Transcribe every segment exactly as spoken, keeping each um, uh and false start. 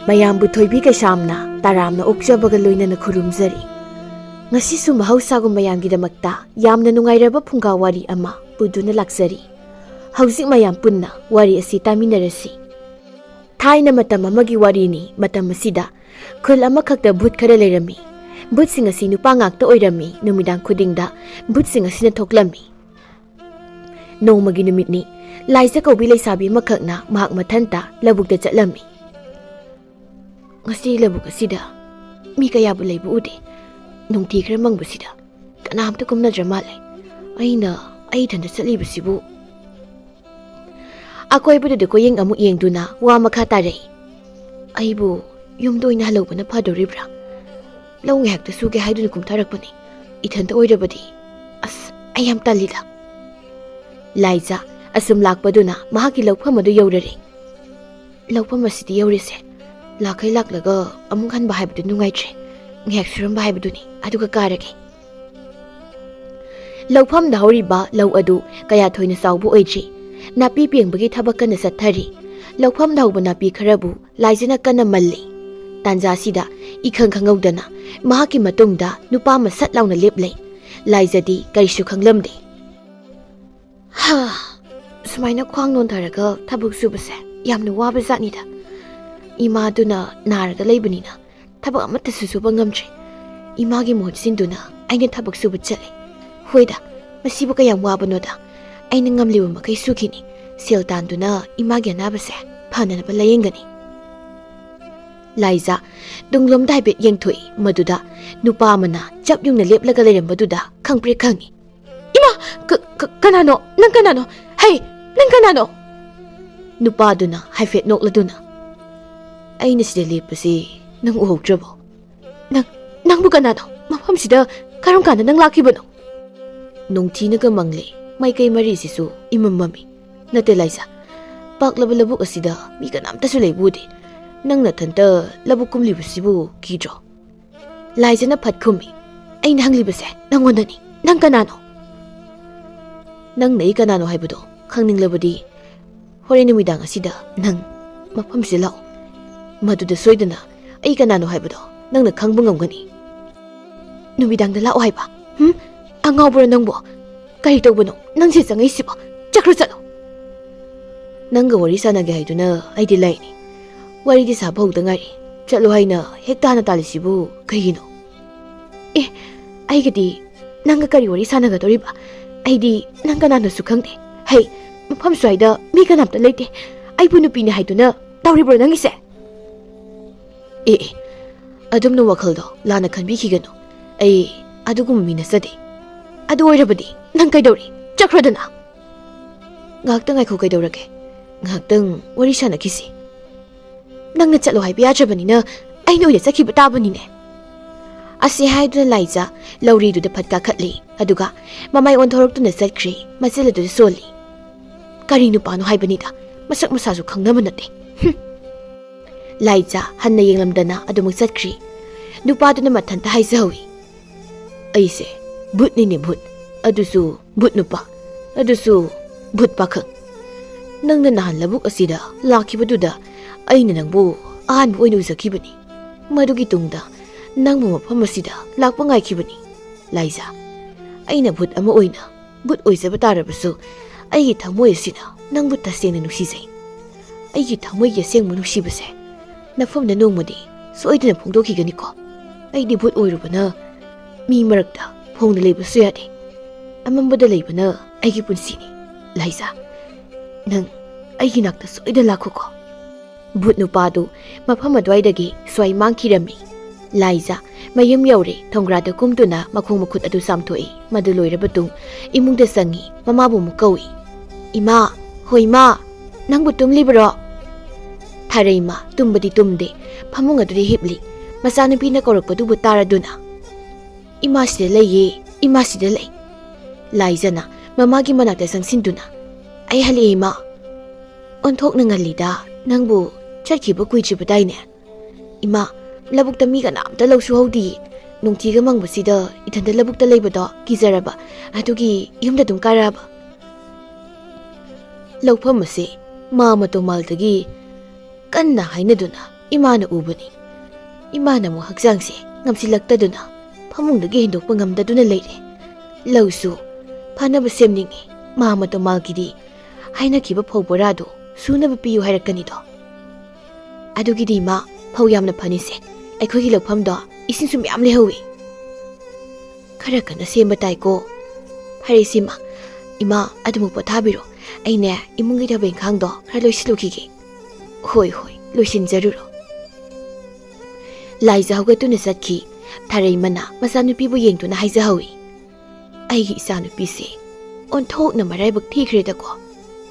ꯃꯌꯥꯝꯕꯨ ꯊꯣꯏꯕꯤ ꯀꯩꯁꯥꯝꯅ ꯇꯔꯥꯝꯅ ꯑꯣꯛꯆꯕꯒ ꯂꯣꯏꯅꯅ ꯈꯨꯔꯨꯝꯖꯔꯤ꯫ ꯉꯁꯤꯁꯨ ꯃꯍꯧꯁꯥꯒꯨꯝ ꯃꯌꯥꯝꯒꯤꯗꯃꯛꯇ ꯌꯥꯝꯅ ꯅꯨꯡꯉꯥꯏꯔꯕ ꯐꯨꯡꯒꯥ ꯋꯥꯔꯤ ꯑꯃ ꯄꯨꯗꯨꯅ ꯂꯥꯛꯆꯔꯤ꯫ ꯍꯧꯖꯤꯛ ꯃꯌꯥꯝ ꯄꯨꯟꯅ ꯋꯥꯔꯤ ꯑꯁꯤ ꯇꯥꯃꯤꯟꯅꯔꯁꯤ꯫ ꯊꯥꯏꯅ ꯃꯇꯝ ꯑꯃꯒꯤ ꯋꯥꯔꯤꯅꯤ꯫ ꯃꯇꯝ ꯑꯁꯤꯗ ꯈꯨꯜ ꯑꯃꯈꯛꯇ ꯚꯨꯠ ꯈꯔ ꯂꯩꯔꯝꯃꯤ꯫ ꯚꯨꯠꯁꯤꯡ ꯑꯁꯤ ꯅꯨꯄꯥ ꯉꯥꯛꯇ ꯑꯣꯏꯔꯝꯃꯤ꯫ ꯅꯨꯃꯤꯗꯥꯡ ꯈꯨꯗꯤꯡꯗ ꯚꯨꯠꯁꯤꯡ ꯑꯁꯤꯅ ꯊꯣꯛꯂꯝꯃꯤ꯫ ꯅꯣꯡꯃꯒꯤ ꯅꯨꯃꯤꯠꯅꯤ꯫ ꯂꯥꯏꯖ ꯀꯧꯕꯤ ꯂꯩꯁꯥꯕꯤ ꯑꯃꯈꯛꯅ ꯃꯍꯥꯛ ꯃꯊꯟꯇ ꯂꯧꯕꯨꯛꯇ ꯆꯠꯂꯝꯃꯤ꯫ "ꯉꯁꯤ ꯂꯧꯕꯨꯛ ꯑꯁꯤꯗ ꯃꯤ ꯀꯌꯥꯕꯨ ꯂꯩꯕ ꯎꯗꯦ꯫ ꯅꯨꯡꯊꯤ ꯈꯔ ꯃꯪꯕꯁꯤꯗ ꯀꯅꯥꯝꯇ ꯀꯨꯝꯅꯗ꯭ꯔ ꯃꯥꯜꯂꯦ꯫ ꯑꯩꯅ ꯑꯩ ꯏꯊꯟꯇ ꯆꯠꯂꯤꯕꯁꯤꯕꯨ?" ꯑꯀꯣꯏꯕꯗꯨꯗ ꯀꯣꯌꯦꯡ ꯑꯃꯨꯛ ꯌꯦꯡꯗꯨꯅ ꯋꯥ ꯃꯈꯥ ꯇꯥꯔꯛꯏ꯫ "ꯑꯩꯕꯨ ꯌꯨꯝꯗ ꯑꯣꯏꯅ ꯍꯜꯍꯧꯕꯅ ꯐꯗꯣꯔꯤꯕ꯭ꯔꯥ? ꯂꯧ ꯉꯥꯏꯍꯥꯛꯇ ꯁꯨꯒꯦ ꯍꯥꯏꯗꯨꯅ ꯀꯨꯝꯊꯔꯛꯄꯅꯤ꯫ ꯏꯊꯟꯇ ꯑꯣꯏꯔꯕꯗꯤ, ꯑꯁ, ꯑꯩ ꯌꯥꯝ ꯇꯜꯂꯤꯗ꯫" ꯂꯥꯏꯖ ꯑꯁꯨꯝ ꯂꯥꯛꯄꯗꯨꯅ ꯃꯍꯥꯛꯀꯤ ꯂꯧꯐꯝ ꯑꯗꯨ ꯌꯧꯔꯔꯦ꯫ "ꯂꯧꯐꯝ ꯑꯁꯤꯗꯤ ꯌꯧꯔꯤꯁꯦ꯫ ꯂꯥꯛꯈꯩ ꯂꯥꯛꯂꯒ ꯑꯃꯨꯛ ꯍꯟꯕ ꯍꯥꯏꯕꯗꯨ ꯅꯨꯡꯉꯥꯏꯇ꯭ꯔꯦ꯫ ꯉꯥꯏꯍꯥꯛ ꯁꯨꯔꯝꯕ ꯍꯥꯏꯕꯗꯨꯅꯤ, ꯑꯗꯨꯒ ꯀꯥꯔꯒꯦ꯫" ꯂꯧꯐꯝꯗ ꯍꯧꯔꯤꯕ ꯂꯧ ꯑꯗꯨ ꯀꯌꯥ ꯊꯣꯏꯅ ꯆꯥꯎꯕ ꯑꯣꯏꯗ꯭ꯔꯤ꯫ ꯅꯥꯄꯤ ꯄꯦꯡꯕꯒꯤ ꯊꯕꯛ ꯀꯟꯅ ꯆꯠꯊꯔꯤ꯫ ꯂꯧꯐꯝꯗ ꯍꯧꯕ ꯅꯥꯄꯤ ꯈꯔꯕꯨ ꯂꯥꯏꯖꯅ ꯀꯟꯅ ꯃꯜꯂꯤ꯫ ꯇꯥꯟꯖꯥꯁꯤꯗ ꯏꯈꯪ ꯈꯪꯍꯧꯗꯅ ꯃꯍꯥꯛꯀꯤ ꯃꯇꯨꯡꯗ ꯅꯨꯄꯥ ꯑꯃ ꯁꯠ ꯂꯥꯎꯅ ꯂꯦꯞꯂꯦ꯫ ꯂꯥꯏꯖꯗꯤ ꯀꯔꯤꯁꯨ ꯈꯪꯂꯝꯗꯦ꯫ "ꯍꯥ, ꯁꯨꯃꯥꯏꯅ ꯈ꯭ꯋꯥꯡ ꯅꯣꯟꯊꯔꯒ ꯊꯕꯛ ꯁꯨꯕꯁꯦ ꯌꯥꯝꯅ ꯋꯥꯕ ꯖꯥꯠꯅꯤꯗ꯫ ꯏꯃꯥꯗꯨꯅ ꯅꯥꯔꯒ ꯂꯩꯕꯅꯤꯅ ꯊꯕꯛ ꯑꯃꯠꯇꯁꯨ ꯁꯨꯕ ꯉꯝꯗ꯭ꯔꯦ꯫ ꯏꯃꯥꯒꯤ ꯃꯍꯨꯠ ꯁꯤꯟꯗꯨꯅ ꯑꯩꯅ ꯊꯕꯛ ꯁꯨꯕ ꯆꯠꯂꯦ꯫ ꯍꯣꯏꯗ, ꯃꯁꯤꯕꯨ ꯀꯌꯥꯝ ꯋꯥꯕꯅꯣꯗ꯫ ꯑꯩꯅ ꯉꯝꯂꯤꯕ ꯃꯈꯩ ꯁꯨꯈꯤꯅꯤ꯫ ꯁꯦꯜ ꯇꯥꯟꯗꯨꯅ ꯏꯃꯥꯒꯤ ꯑꯅꯥꯕꯁꯦ ꯐꯅꯅꯕ ꯂꯥꯌꯦꯡꯒꯅꯤ꯫" ꯂꯥꯏꯖ ꯇꯨꯡꯂꯣꯝꯗ ꯍꯥꯏꯐꯦꯠ ꯌꯦꯡꯊꯣꯛꯏ꯫ ꯃꯗꯨꯗ ꯅꯨꯄꯥ ꯑꯃꯅ ꯆꯞ ꯌꯨꯡꯅ ꯂꯦꯞꯂꯒ ꯂꯩꯔꯝꯕꯗꯨꯗ ꯈꯪꯄ꯭ꯔꯦꯛ ꯈꯪꯉꯤ꯫ "ꯏꯃꯥ! ꯀ-, ꯀ-, ꯀꯅꯥꯅꯣ? ꯅꯪ ꯀꯅꯥꯅꯣ? ꯍꯩ, ꯅꯪ ꯀꯅꯥꯅꯣ?" ꯅꯨꯄꯥꯗꯨꯅ ꯍꯥꯏꯐꯦꯠ ꯅꯣꯛꯂꯗꯨꯅ, "ꯑꯩꯅ ꯁꯤꯗ ꯂꯦꯞꯄꯁꯤ ꯅꯪ ꯎꯍꯧꯗ꯭ꯔꯕꯣ?" "ꯅꯪ, ꯅꯪꯕꯨ ꯀꯅꯥꯅꯣ? ꯃꯐꯝꯁꯤꯗ ꯀꯔꯝ ꯀꯥꯟꯗ ꯅꯪ ꯂꯥꯛꯈꯤꯕꯅꯣ?" ꯅꯨꯡꯊꯤꯅꯒ ꯃꯪꯂꯦ꯫ ꯃꯥꯏꯀꯩ ꯃꯔꯤꯁꯤꯁꯨ ꯏꯃꯝ ꯃꯝꯃꯤ꯫ "ꯅꯠꯇꯦ ꯂꯥꯏꯖ, ꯄꯥꯛꯂꯕ ꯂꯧꯕꯨꯛ ꯑꯁꯤꯗ ꯃꯤ ꯀꯅꯥꯝꯇꯁꯨ ꯂꯩꯕ ꯎꯗꯦ꯫ ꯅꯪ ꯅꯊꯟꯇ ꯂꯧꯕꯨꯛ ꯀꯨꯝꯂꯤꯕꯁꯤꯕꯨ ꯀꯤꯗ꯭ꯔꯣ?" ꯂꯥꯏꯖꯅ ꯐꯠ ꯈꯨꯝꯃꯤ꯫ "ꯑꯩꯅ ꯍꯪꯂꯤꯕꯁꯦ ꯅꯪꯉꯣꯟꯗꯅꯤ꯫ ꯅꯪ ꯀꯅꯥꯅꯣ?" "ꯅꯪꯅ ꯑꯩ ꯀꯅꯥꯅꯣ ꯍꯥꯏꯕꯗꯣ ꯈꯪꯅꯤꯡꯂꯕꯗꯤ ꯍꯣꯔꯦꯟ ꯅꯨꯃꯤꯗꯥꯡ ꯑꯁꯤꯗ ꯅꯪ ꯃꯐꯝꯁꯤꯗ ꯂꯥꯛꯑꯣ꯫ ꯃꯗꯨꯗ ꯁꯣꯏꯗꯅ ꯑꯩ ꯀꯅꯥꯅꯣ ꯍꯥꯏꯕꯗꯣ ꯅꯪꯅ ꯈꯪꯕ ꯉꯝꯒꯅꯤ꯫ ꯅꯨꯃꯤꯗꯥꯡꯗ ꯂꯥꯛꯑꯣ ꯍꯥꯏꯕ? ꯍꯨꯝ? ꯑꯉꯥꯎꯕꯔꯣ ꯅꯪꯕꯣ? ꯀꯔꯤ ꯇꯧꯕꯅꯣ ꯅꯪꯁꯦ ꯆꯪꯉꯛꯏꯁꯤꯕꯣ? ꯆꯠꯈ꯭ꯔꯣ, ꯆꯠꯂꯣ꯫ ꯅꯪꯒ ꯋꯥꯔꯤ ꯁꯥꯟꯅꯒꯦ ꯍꯥꯏꯗꯨꯅ ꯑꯩꯗꯤ ꯂꯩꯅꯤ꯫ ꯋꯥꯔꯤꯗꯤ ꯁꯥꯕ ꯍꯧꯗ ꯉꯥꯏꯔꯤ꯫ ꯆꯠꯂꯣ ꯍꯥꯏꯅ ꯍꯦꯛꯇ ꯍꯥꯟꯅ ꯇꯥꯜꯂꯤꯁꯤꯕꯨ ꯀꯩꯒꯤꯅꯣ? ꯑꯦ, ꯑꯩꯒꯗꯤ ꯅꯪꯒ ꯀꯔꯤ ꯋꯥꯔꯤ ꯁꯥꯟꯅꯒꯗꯧꯔꯤꯕ? ꯑꯩꯗꯤ ꯅꯪ ꯀꯅꯥꯅꯣꯁꯨ ꯈꯪꯗꯦ꯫ ꯍꯩ, ꯃꯐꯝ ꯁ꯭ꯋꯥꯏꯗ ꯃꯤ ꯀꯅꯥꯝꯇ ꯂꯩꯇꯦ꯫ ꯑꯩꯕꯨ ꯅꯨꯄꯤꯅꯤ ꯍꯥꯏꯗꯨꯅ ꯇꯧꯔꯤꯕ꯭ꯔꯣ ꯅꯪꯒꯤꯁꯦ? ꯑꯦ, ꯑꯦ, ꯑꯗꯨꯝꯅ ꯋꯥꯈꯜꯗꯣ ꯂꯥꯟꯅ ꯈꯟꯕꯤꯈꯤꯒꯅꯨ꯫ ꯑꯩ ꯑꯗꯨꯒꯨꯝꯕ ꯃꯤ ꯅꯠꯆꯗꯦ꯫ ꯑꯗꯨ ꯑꯣꯏꯔꯕꯗꯤ ꯅꯪ ꯀꯩꯗꯧꯔꯤ? ꯆꯠꯈ꯭ꯔꯣꯗꯅ꯫ ꯉꯥꯏꯍꯥꯛꯇꯪ ꯉꯥꯏꯈꯣ, ꯀꯩꯗꯧꯔꯒꯦ? ꯉꯥꯏꯍꯥꯛꯇꯪ ꯋꯥꯔꯤ ꯁꯥꯟꯅꯈꯤꯁꯤ꯫ ꯅꯪꯅ ꯆꯠꯂꯣ ꯍꯥꯏꯕ ꯌꯥꯗ꯭ꯔꯕꯅꯤꯅ ꯑꯩꯅ ꯑꯣꯏꯅ ꯆꯠꯈꯤꯕ ꯇꯥꯕꯅꯤꯅꯦ꯫ ꯑꯁꯤ ꯍꯥꯏꯗꯨꯅ ꯂꯥꯏꯖꯥ ꯂꯧꯔꯤꯗꯨꯗ ꯐꯠ ꯀꯥꯈꯠꯂꯤ, ꯑꯗꯨꯒ ꯃꯃꯥꯏ ꯑꯣꯟꯊꯣꯔꯛꯇꯨꯅ ꯆꯠꯈ꯭ꯔꯤ, ꯃꯆꯤꯜ ꯑꯗꯨꯗ ꯁꯣꯜꯂꯤ꯫ ꯀꯔꯤ ꯅꯨꯄꯥꯅꯣ ꯍꯥꯏꯕꯅꯤꯗ, ꯃꯁꯛ ꯃꯁꯥꯁꯨ ꯈꯪꯅꯕ ꯅꯠꯇꯦ꯫ ꯍꯨꯝ꯫ ꯂꯥꯏꯖꯥ ꯍꯟꯅ ꯌꯦꯡꯂꯝꯗꯅ ꯑꯗꯨꯃꯛ ꯆꯠꯈ꯭ꯔꯤ꯫ ꯅꯨꯄꯥꯗꯨꯅ ꯃꯊꯟꯇ ꯍꯥꯏꯖꯍꯧꯏ, "ꯑꯩꯁꯦ ꯚꯨꯠꯅꯤꯅꯦ, ꯚꯨꯠ꯫ ꯑꯗꯨꯁꯨ ꯚꯨꯠ ꯅꯨꯄꯥ꯫ ꯑꯗꯨꯁꯨ ꯚꯨꯠ ꯄꯥꯈꯪ꯫ ꯅꯪꯅ ꯅꯍꯥꯟ ꯂꯧꯕꯨꯛ ꯑꯁꯤꯗ ꯂꯥꯛꯈꯤꯕꯗꯨꯗ ꯑꯩꯅ ꯅꯪꯕꯨ ꯑꯍꯥꯟꯕ ꯑꯣꯏꯅ ꯎꯖꯈꯤꯕꯅꯤ꯫ ꯃꯗꯨꯒꯤ ꯇꯨꯡꯗ ꯅꯪꯕꯨ ꯃꯐꯝ ꯑꯁꯤꯗ ꯂꯥꯛꯄ ꯉꯥꯏꯈꯤꯕꯅꯤ꯫ ꯂꯥꯏꯖꯥ, ꯑꯩꯅ ꯚꯨꯠ ꯑꯃ ꯑꯣꯏꯅ ꯚꯨꯠ ꯑꯣꯏꯖꯕ ꯇꯥꯔꯕꯁꯨ, ꯑꯩꯒꯤ ꯊꯃꯣꯏ ꯑꯁꯤꯅ ꯅꯪꯕꯨ ꯇꯁꯦꯡꯅ ꯅꯨꯡꯁꯤꯖꯩ꯫ ꯑꯩꯒꯤ ꯊꯃꯣꯏꯒꯤ ꯑꯁꯦꯡꯕ ꯅꯨꯡꯁꯤꯕꯁꯦ ꯅꯐꯝꯗ ꯅꯣꯡꯃꯗꯤ ꯁꯣꯏꯗꯅ ꯐꯣꯡꯗꯣꯛꯈꯤꯒꯅꯤꯀꯣ꯫ ꯑꯩꯗꯤ ꯚꯨꯠ ꯑꯣꯏꯔꯨꯕꯅ ꯃꯤ ꯃꯔꯛꯇ ꯐꯣꯡꯅ ꯂꯩꯕꯁꯨ ꯌꯥꯗꯦ꯫ ꯑꯃꯝꯕꯗ ꯂꯩꯕꯅ ꯑꯩꯒꯤ ꯄꯨꯟꯁꯤꯅꯤ꯫ ꯂꯥꯏꯖꯥ, ꯅꯪ ꯑꯩꯒꯤ ꯅꯥꯛꯇ ꯁꯣꯏꯗꯅ ꯂꯥꯛꯈꯣꯀꯣ꯫" ꯚꯨꯠ ꯅꯨꯄꯥꯗꯨ ꯃꯐꯝ ꯑꯗꯨꯋꯥꯏꯗꯒꯤ ꯁ꯭ꯋꯥꯏ ꯃꯥꯡꯈꯤꯔꯝꯃꯤ꯫ ꯂꯥꯏꯖꯥ ꯃꯌꯨꯝ ꯌꯧꯔꯦ꯫ ꯊꯣꯡꯒ꯭ꯔꯥꯗ ꯀꯨꯝꯗꯨꯅ ꯃꯈꯣꯡ ꯃꯈꯨꯠ ꯑꯗꯨ ꯆꯥꯝꯊꯣꯛꯏ꯫ ꯃꯗꯨ ꯂꯣꯏꯔꯕ ꯇꯨꯡ ꯏꯃꯨꯡꯗ ꯆꯪꯉꯤ꯫ ꯃꯃꯥꯕꯨ ꯑꯃꯨꯛ ꯀꯧꯏ꯫ "ꯏꯃꯥ, ꯍꯣ ꯏꯃꯥ, ꯅꯪꯕꯨ ꯇꯨꯝꯂꯤꯕꯔꯣ?" ꯊꯥꯔꯩꯃ ꯇꯨꯝꯕꯗꯤ ꯇꯨꯝꯗꯦ, ꯐꯃꯨꯡ ꯑꯗꯨꯗ ꯍꯤꯞꯂꯤ꯫ ꯃꯆꯥꯅꯨꯄꯤꯅ ꯀꯧꯔꯛꯄꯗꯨꯕꯨ ꯇꯥꯔꯗꯨꯅ, "ꯏꯃꯥ ꯁꯤꯗ ꯂꯩꯌꯦ, ꯏꯃꯥ ꯁꯤꯗ ꯂꯩ꯫" ꯂꯥꯏꯖꯥꯅ ꯃꯃꯥꯒꯤ ꯃꯅꯥꯛꯇ ꯆꯪꯁꯤꯟꯗꯨꯅ, "ꯑꯩ ꯍꯜꯂꯛꯑꯦ ꯏꯃꯥ꯫ ꯑꯣꯟꯊꯣꯛꯅ ꯉꯜꯂꯤꯗ, ꯅꯪꯕꯨ ꯆꯠꯈꯤꯕ ꯀꯨꯏꯗ꯭ꯔꯤꯕꯗꯥꯏꯅꯦ?" "ꯏꯃꯥ, ꯂꯧꯕꯨꯛꯇ ꯃꯤ ꯀꯅꯥꯝꯇ ꯂꯧ ꯁꯨꯍꯧꯗꯤꯌꯦ꯫ ꯅꯨꯡꯊꯤꯒ ꯃꯪꯕꯁꯤꯗ ꯏꯊꯟꯇ ꯂꯧꯕꯨꯛꯇ ꯂꯩꯕꯗꯣ ꯀꯤꯖꯔꯕ, ꯑꯗꯨꯒꯤ ꯌꯨꯝꯗ ꯑꯗꯨꯝ ꯀꯥꯔꯛꯑꯕ꯫" ꯂꯧꯐꯝ ꯑꯁꯦ ꯃꯥ ꯃꯇꯣꯃꯥꯜꯗꯒꯤ ꯀꯟꯅ ꯍꯥꯏꯅꯗꯨꯅ ꯏꯃꯥꯅ ꯎꯕꯅꯤ꯫ ꯏꯃꯥꯅ ꯑꯃꯨꯛ ꯍꯛꯆꯥꯡꯁꯦ ꯉꯝꯁꯤꯜꯂꯛꯇꯗꯨꯅ ꯐꯃꯨꯡꯗꯒꯤ ꯍꯦꯟꯗꯣꯛꯄ ꯉꯝꯗꯗꯨꯅ ꯂꯩꯔꯦ꯫ ꯂꯧꯁꯨ ꯐꯅꯕ ꯁꯦꯝꯅꯤꯡꯉꯤ꯫ ꯃꯍꯥ ꯃꯇꯣꯃꯥꯜꯒꯤꯗꯤ ꯍꯥꯏꯅꯈꯤꯕ ꯐꯧ ꯕꯣꯔꯥꯗꯨ ꯁꯨꯅꯕ ꯄꯤꯌꯨ ꯍꯥꯏꯔꯛꯀꯅꯤꯗꯣ꯫ ꯑꯗꯨꯒꯤꯗꯤ ꯏꯃꯥ, ꯐꯧ ꯌꯥꯝꯅ ꯐꯅꯤꯁꯦ꯫ ꯑꯩꯈꯣꯏꯒꯤ ꯂꯧꯐꯝꯗꯣ ꯏꯁꯤꯡꯁꯨ ꯃꯌꯥꯝ ꯂꯩꯍꯧꯋꯤ꯫ ꯈꯔ ꯀꯟꯅ ꯁꯦꯝꯕ ꯇꯥꯏꯀꯣ꯫ ꯐꯔꯦ ꯁꯤꯃ, ꯏꯃꯥ ꯑꯗꯨꯃꯨꯛ ꯄꯣꯊꯥꯕꯤꯔꯣ꯫ ꯑꯩꯅꯦ ꯏꯃꯨꯡꯒꯤ ꯊꯕꯛ ꯏꯪꯈꯥꯡꯗꯣ ꯈꯔ ꯂꯣꯏꯁꯤꯜꯂꯨꯈꯤꯒꯦ꯫ ꯍꯣꯏ ꯍꯣꯏ, ꯂꯣꯏꯁꯤꯟꯖꯔꯨꯔꯣ꯫ ꯂꯥꯏꯖꯥ ꯍꯧꯒꯠꯇꯨꯅ ꯆꯠꯈꯤ꯫ ꯊꯥꯔꯩꯃꯅ ꯃꯆꯥꯅꯨꯄꯤꯕꯨ ꯌꯦꯡꯗꯨꯅ ꯍꯥꯏꯖꯍꯧꯏ, "ꯑꯩꯒꯤ ꯏꯆꯥꯅꯨꯄꯤꯁꯦ ꯑꯣꯟꯊꯣꯛꯅ ꯃꯔꯥꯏꯕꯛ ꯊꯤꯈ꯭ꯔꯦꯗꯀꯣ꯫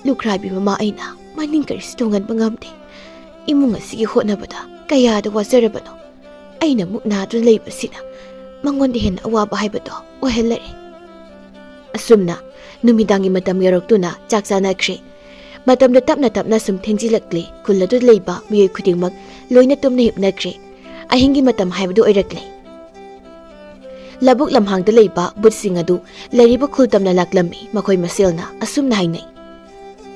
ꯂꯨꯈ꯭ꯔꯥꯕꯤ ꯃꯃꯥ ꯑꯩꯅ ꯃꯅꯤꯡ ꯀꯔꯤꯁꯨ ꯇꯣꯡꯍꯟꯕ ꯉꯝꯗꯦ꯫ ꯏꯃꯨꯡ ꯑꯁꯤꯒꯤ ꯍꯣꯠꯅꯕꯗ ꯀꯌꯥꯗ ꯋꯥꯖꯔꯕꯅꯣ꯫ ꯑꯩꯅ ꯃꯨꯛ ꯅꯥꯗꯨꯅ ꯂꯩꯕꯁꯤꯅ ꯃꯉꯣꯟꯗ ꯍꯦꯟꯅ ꯑꯋꯥꯕ ꯍꯥꯏꯕꯗꯣ ꯑꯣꯏꯍꯜꯂꯔꯦ"꯫ ꯑꯁꯨꯝꯅ ꯅꯨꯃꯤꯗꯥꯡꯒꯤ ꯃꯇꯝ ꯌꯧꯔꯛꯇꯨꯅ ꯆꯥꯛ ꯆꯥꯅꯈ꯭ꯔꯦ꯫ ꯃꯇꯝꯗ ꯇꯞꯅ ꯇꯞꯅ ꯁꯨꯝ ꯊꯦꯡꯖꯤꯜꯂꯛꯂꯦ꯫ ꯈꯨꯜ ꯑꯗꯨꯗ ꯂꯩꯕ ꯃꯤꯑꯣꯏ ꯈꯨꯗꯤꯡꯃꯛ ꯂꯣꯏꯅ ꯇꯨꯝꯅ ꯍꯤꯞꯅꯈ꯭ꯔꯦ꯫ ꯑꯍꯤꯡꯒꯤ ꯃꯇꯝ ꯍꯥꯏꯕꯗꯨ ꯑꯣꯏꯔꯛꯂꯦ꯫ ꯂꯧꯕꯨꯛ ꯂꯝꯍꯥꯡꯗ ꯂꯩꯕ ꯕꯨꯠꯁꯤꯡ ꯑꯗꯨ ꯂꯩꯔꯤꯕ ꯈꯨꯜ ꯇꯝꯅ ꯂꯥꯛꯂꯝꯃꯤ꯫ ꯃꯈꯣꯏ ꯃꯁꯦꯜꯅ ꯑꯁꯨꯝꯅ ꯍꯥꯏꯅꯩ,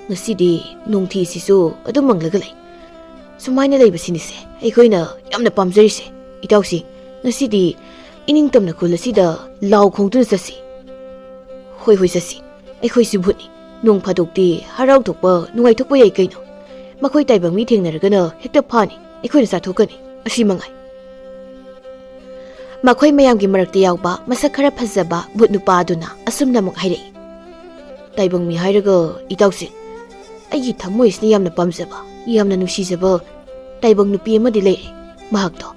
"ꯉꯁꯤꯗꯤ ꯅꯣꯡꯊꯤꯁꯤꯁꯨ ꯑꯗꯨꯝ ꯃꯪꯂꯒ ꯂꯩ꯫ ꯁꯨꯃꯥꯏꯅ ꯂꯩꯕꯁꯤꯅꯤꯁꯦ ꯑꯩꯈꯣꯏꯅ ꯌꯥꯝꯅ ꯄꯥꯝꯖꯔꯤꯁꯦ꯫ ꯏꯇꯥꯎꯁꯤꯡ, ꯉꯁꯤꯗꯤ ꯏꯅꯤꯡꯇꯝꯅ ꯈꯨꯜ ꯑꯁꯤꯗ ꯂꯥꯎ ꯈꯣꯡꯗꯨꯅ ꯆꯠꯁꯤ"꯫ "ꯍꯣꯏ ꯍꯣꯏ, ꯆꯠꯁꯤ꯫ ꯑꯩꯈꯣꯏꯁꯨ ꯚꯨꯠꯅꯤ꯫ ꯅꯣꯡ ꯐꯥꯗꯣꯛꯇꯤ ꯍꯔꯥꯎꯊꯣꯛꯄ, ꯅꯨꯡꯉꯥꯏꯊꯣꯛꯄ ꯌꯥꯏ ꯀꯩꯅꯣ꯫ ꯃꯈꯣꯏ ꯇꯥꯏꯕꯪ ꯃꯤ ꯊꯦꯡꯅꯔꯒꯅ ꯍꯦꯛꯇ ꯐꯥꯅꯤ, ꯑꯩꯈꯣꯏꯅ ꯆꯥꯊꯣꯛꯀꯅꯤ꯫ ꯑꯁꯤ ꯃꯉꯥꯏ"꯫ ꯃꯈꯣꯏ ꯃꯌꯥꯝꯒꯤ ꯃꯔꯛꯇ ꯌꯥꯎꯕ ꯃꯁꯛ ꯈꯔ ꯐꯖꯕ ꯚꯨꯠ ꯅꯨꯄꯥ ꯑꯗꯨꯅ ꯑꯁꯨꯝꯅ ꯑꯃꯨꯛ ꯍꯥꯏꯔꯛꯏ, "ꯇꯥꯏꯕꯪ ꯃꯤ ꯍꯥꯏꯔꯒ ꯏꯇꯥꯎꯁꯤꯡ, ꯑꯩꯒꯤ ꯊꯃꯣꯏꯁꯤꯅ ꯌꯥꯝꯅ ꯄꯥꯝꯖꯕ, ꯌꯥꯝꯅ ꯅꯨꯡꯁꯤꯖꯕ ꯇꯥꯏꯕꯪ ꯅꯨꯄꯤ ꯑꯃꯗꯤ ꯂꯩꯔꯦ꯫ ꯃꯍꯥꯛꯇꯣ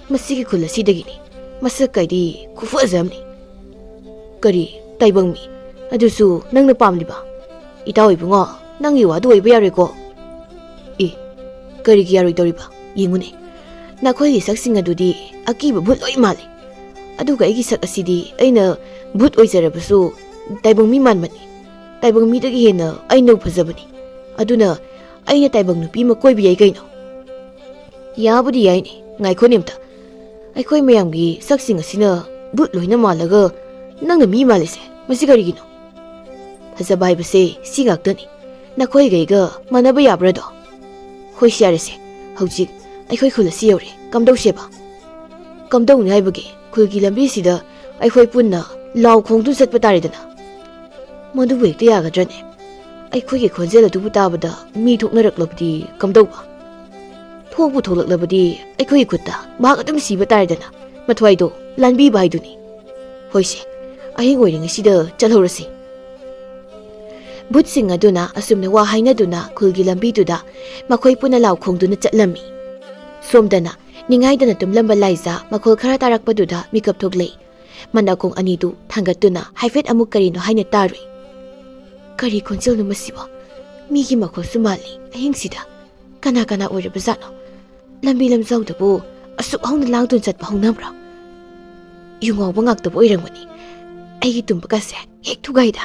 ꯃꯁꯤꯒꯤ ꯈꯨꯜ ꯑꯁꯤꯗꯒꯤꯅꯤ꯫ ꯃꯁꯛ ꯀꯥꯏꯗꯤ ꯈꯨꯐꯖ ꯑꯃꯅꯤ"꯫ "ꯀꯔꯤ, ꯇꯥꯏꯕꯪ ꯃꯤ? ꯑꯗꯨꯁꯨ ꯅꯪꯅ ꯄꯥꯝꯂꯤꯕ? ꯏꯇꯥꯎ ꯏꯕꯨꯡꯉꯣ, ꯅꯪꯒꯤ ꯋꯥꯗꯨ ꯑꯣꯏꯕ ꯌꯥꯔꯣꯏꯀꯣ"꯫ "ꯑꯦ, ꯀꯔꯤꯒꯤ ꯌꯥꯔꯣꯏꯗꯧꯔꯤꯕ? ꯌꯦꯡꯉꯨꯅꯦ, ꯅꯈꯣꯏꯒꯤ ꯁꯛꯁꯤꯡ ꯑꯗꯨꯗꯤ ꯑꯀꯤꯕ ꯚꯨꯠ ꯂꯣꯏ ꯃꯥꯜꯂꯤ꯫ ꯑꯗꯨꯒ ꯑꯩꯒꯤ ꯁꯛ ꯑꯁꯤꯗꯤ ꯑꯩꯅ ꯚꯨꯠ ꯑꯣꯏꯖꯔꯕꯁꯨ ꯇꯥꯏꯕꯪ ꯃꯤ ꯃꯥꯟꯕꯅꯤ꯫ ꯇꯥꯏꯕꯪ ꯃꯤꯗꯒꯤ ꯍꯦꯟꯅ ꯑꯩꯅ ꯐꯖꯕꯅꯤ꯫ ꯑꯗꯨꯅ ꯑꯩꯅ ꯇꯥꯏꯕꯪ ꯅꯨꯄꯤ ꯑꯃ ꯀꯣꯏꯕ ꯌꯥꯏ ꯀꯩꯅꯣ"꯫ "ꯌꯥꯕꯨꯗꯤ ꯌꯥꯏꯅꯦ꯫ ꯉꯥꯏꯈꯣꯅꯦ ꯑꯝꯇ꯫ ꯑꯩꯈꯣꯏ ꯃꯌꯥꯝꯒꯤ ꯁꯛꯁꯤꯡ ꯑꯁꯤꯅ ꯚꯨꯠ ꯂꯣꯏꯅ ꯃꯥꯜꯂꯒ ꯅꯪꯅ ꯃꯤ ꯃꯥꯜꯂꯤꯁꯦ, ꯃꯁꯤ ꯀꯔꯤꯒꯤꯅꯣ? ꯐꯖꯕ ꯍꯥꯏꯕꯁꯦ ꯁꯤ ꯉꯥꯛꯇꯅꯤ꯫ ꯅꯈꯣꯏꯒ ꯑꯩꯒ ꯃꯥꯟꯅꯕ ꯌꯥꯕ꯭ꯔꯥꯗꯣ? ꯍꯣꯏꯁꯦ, ꯌꯥꯔꯦꯁꯦ꯫ ꯍꯧꯖꯤꯛ ꯑꯩꯈꯣꯏ ꯈꯨꯜ ꯑꯁꯤ ꯌꯧꯔꯦ꯫ ꯀꯝꯗꯧꯁꯦꯕ? ꯀꯝꯗꯧꯅꯤ ꯍꯥꯏꯕꯒꯤ? ꯈꯨꯜꯒꯤ ꯂꯝꯕꯤꯁꯤꯗ ꯑꯩꯈꯣꯏ ꯄꯨꯟꯅ ꯂꯥꯎ ꯈꯣꯡꯗꯨꯅ ꯆꯠꯄ ꯇꯥꯔꯦꯗꯅ꯫ ꯃꯗꯨꯕꯨ ꯍꯦꯛꯇ ꯌꯥꯒꯗ꯭ꯔꯅꯦ? ꯑꯩꯈꯣꯏꯒꯤ ꯈꯣꯟꯖꯦꯜ ꯑꯗꯨꯕꯨ ꯇꯥꯕꯗ ꯃꯤ ꯊꯣꯛꯅꯔꯛꯂꯕꯗꯤ ꯀꯝꯗꯧꯕ? ꯊꯣꯛꯄꯨ ꯊꯣꯛꯂꯛꯂꯕꯗꯤ ꯑꯩꯈꯣꯏꯒꯤ ꯈꯨꯠꯇ ꯃꯍꯥꯛ ꯑꯗꯨꯝ ꯁꯤꯕ ꯇꯥꯔꯦꯗꯅ꯫ ꯃꯊ꯭ꯋꯥꯏꯗꯣ ꯂꯥꯟꯕꯤꯕ ꯍꯥꯏꯗꯨꯅꯤ꯫ ꯍꯣꯏꯁꯦ, ꯑꯍꯤꯡ ꯑꯣꯏꯔꯤꯉꯩꯁꯤꯗ ꯆꯠꯍꯧꯔꯁꯤ꯫ ꯚꯨꯠꯁꯤꯡ ꯑꯗꯨꯅ ꯑꯁꯨꯝꯅ ꯋꯥ ꯍꯥꯏꯅꯗꯨꯅ ꯈꯨꯜꯒꯤ ꯂꯝꯕꯤꯗꯨꯗ ꯃꯈꯣꯏ ꯄꯨꯟꯅ ꯂꯥꯎ ꯈꯣꯡꯗꯨꯅ ꯆꯠꯂꯝꯃꯤ꯫ ꯁꯣꯝꯗꯅ ꯅꯤꯡꯉꯥꯏꯗꯅ ꯇꯨꯝꯂꯝꯕ ꯂꯥꯏꯖꯥ ꯃꯈꯣꯜ ꯈꯔ ꯇꯥꯔꯛꯄꯗꯨꯗ ꯃꯤꯀꯞ ꯊꯣꯛꯂꯛꯏ꯫ ꯃꯅꯥꯀꯣꯡ ꯑꯅꯤꯗꯨ ꯊꯥꯡꯒꯠꯇꯨꯅ ꯍꯥꯏꯐꯦꯠ ꯑꯃꯨꯛ ꯀꯔꯤꯅꯣ ꯍꯥꯏꯅ ꯇꯥꯔꯨꯏ꯫ ꯀꯔꯤ ꯈꯣꯟꯖꯦꯜꯅꯣ ꯃꯁꯤꯕꯣ? ꯃꯤꯒꯤ ꯃꯈꯣꯜꯁꯨ ꯃꯥꯜꯂꯤ ꯑꯍꯤꯡꯁꯤꯗ꯫ ꯀꯅꯥ ꯀꯅꯥ ꯑꯣꯏꯔꯕꯖꯥꯠꯅꯣ? ꯂꯝꯕꯤ ꯂꯝꯖꯥꯎꯗꯕꯨ ꯑꯁꯨꯛ ꯍꯧꯅ ꯂꯥꯡꯗꯨꯅ ꯆꯠꯄ ꯍꯧꯅꯕ꯭ꯔꯣ? ꯌꯨ ꯉꯥꯎꯕ ꯉꯥꯛꯇꯕꯨ ꯑꯣꯏꯔꯝꯒꯅꯤ꯫ ꯑꯩꯒꯤ ꯇꯨꯝꯕꯒꯁꯦ ꯍꯦꯛ ꯊꯨꯒꯥꯏꯗ꯫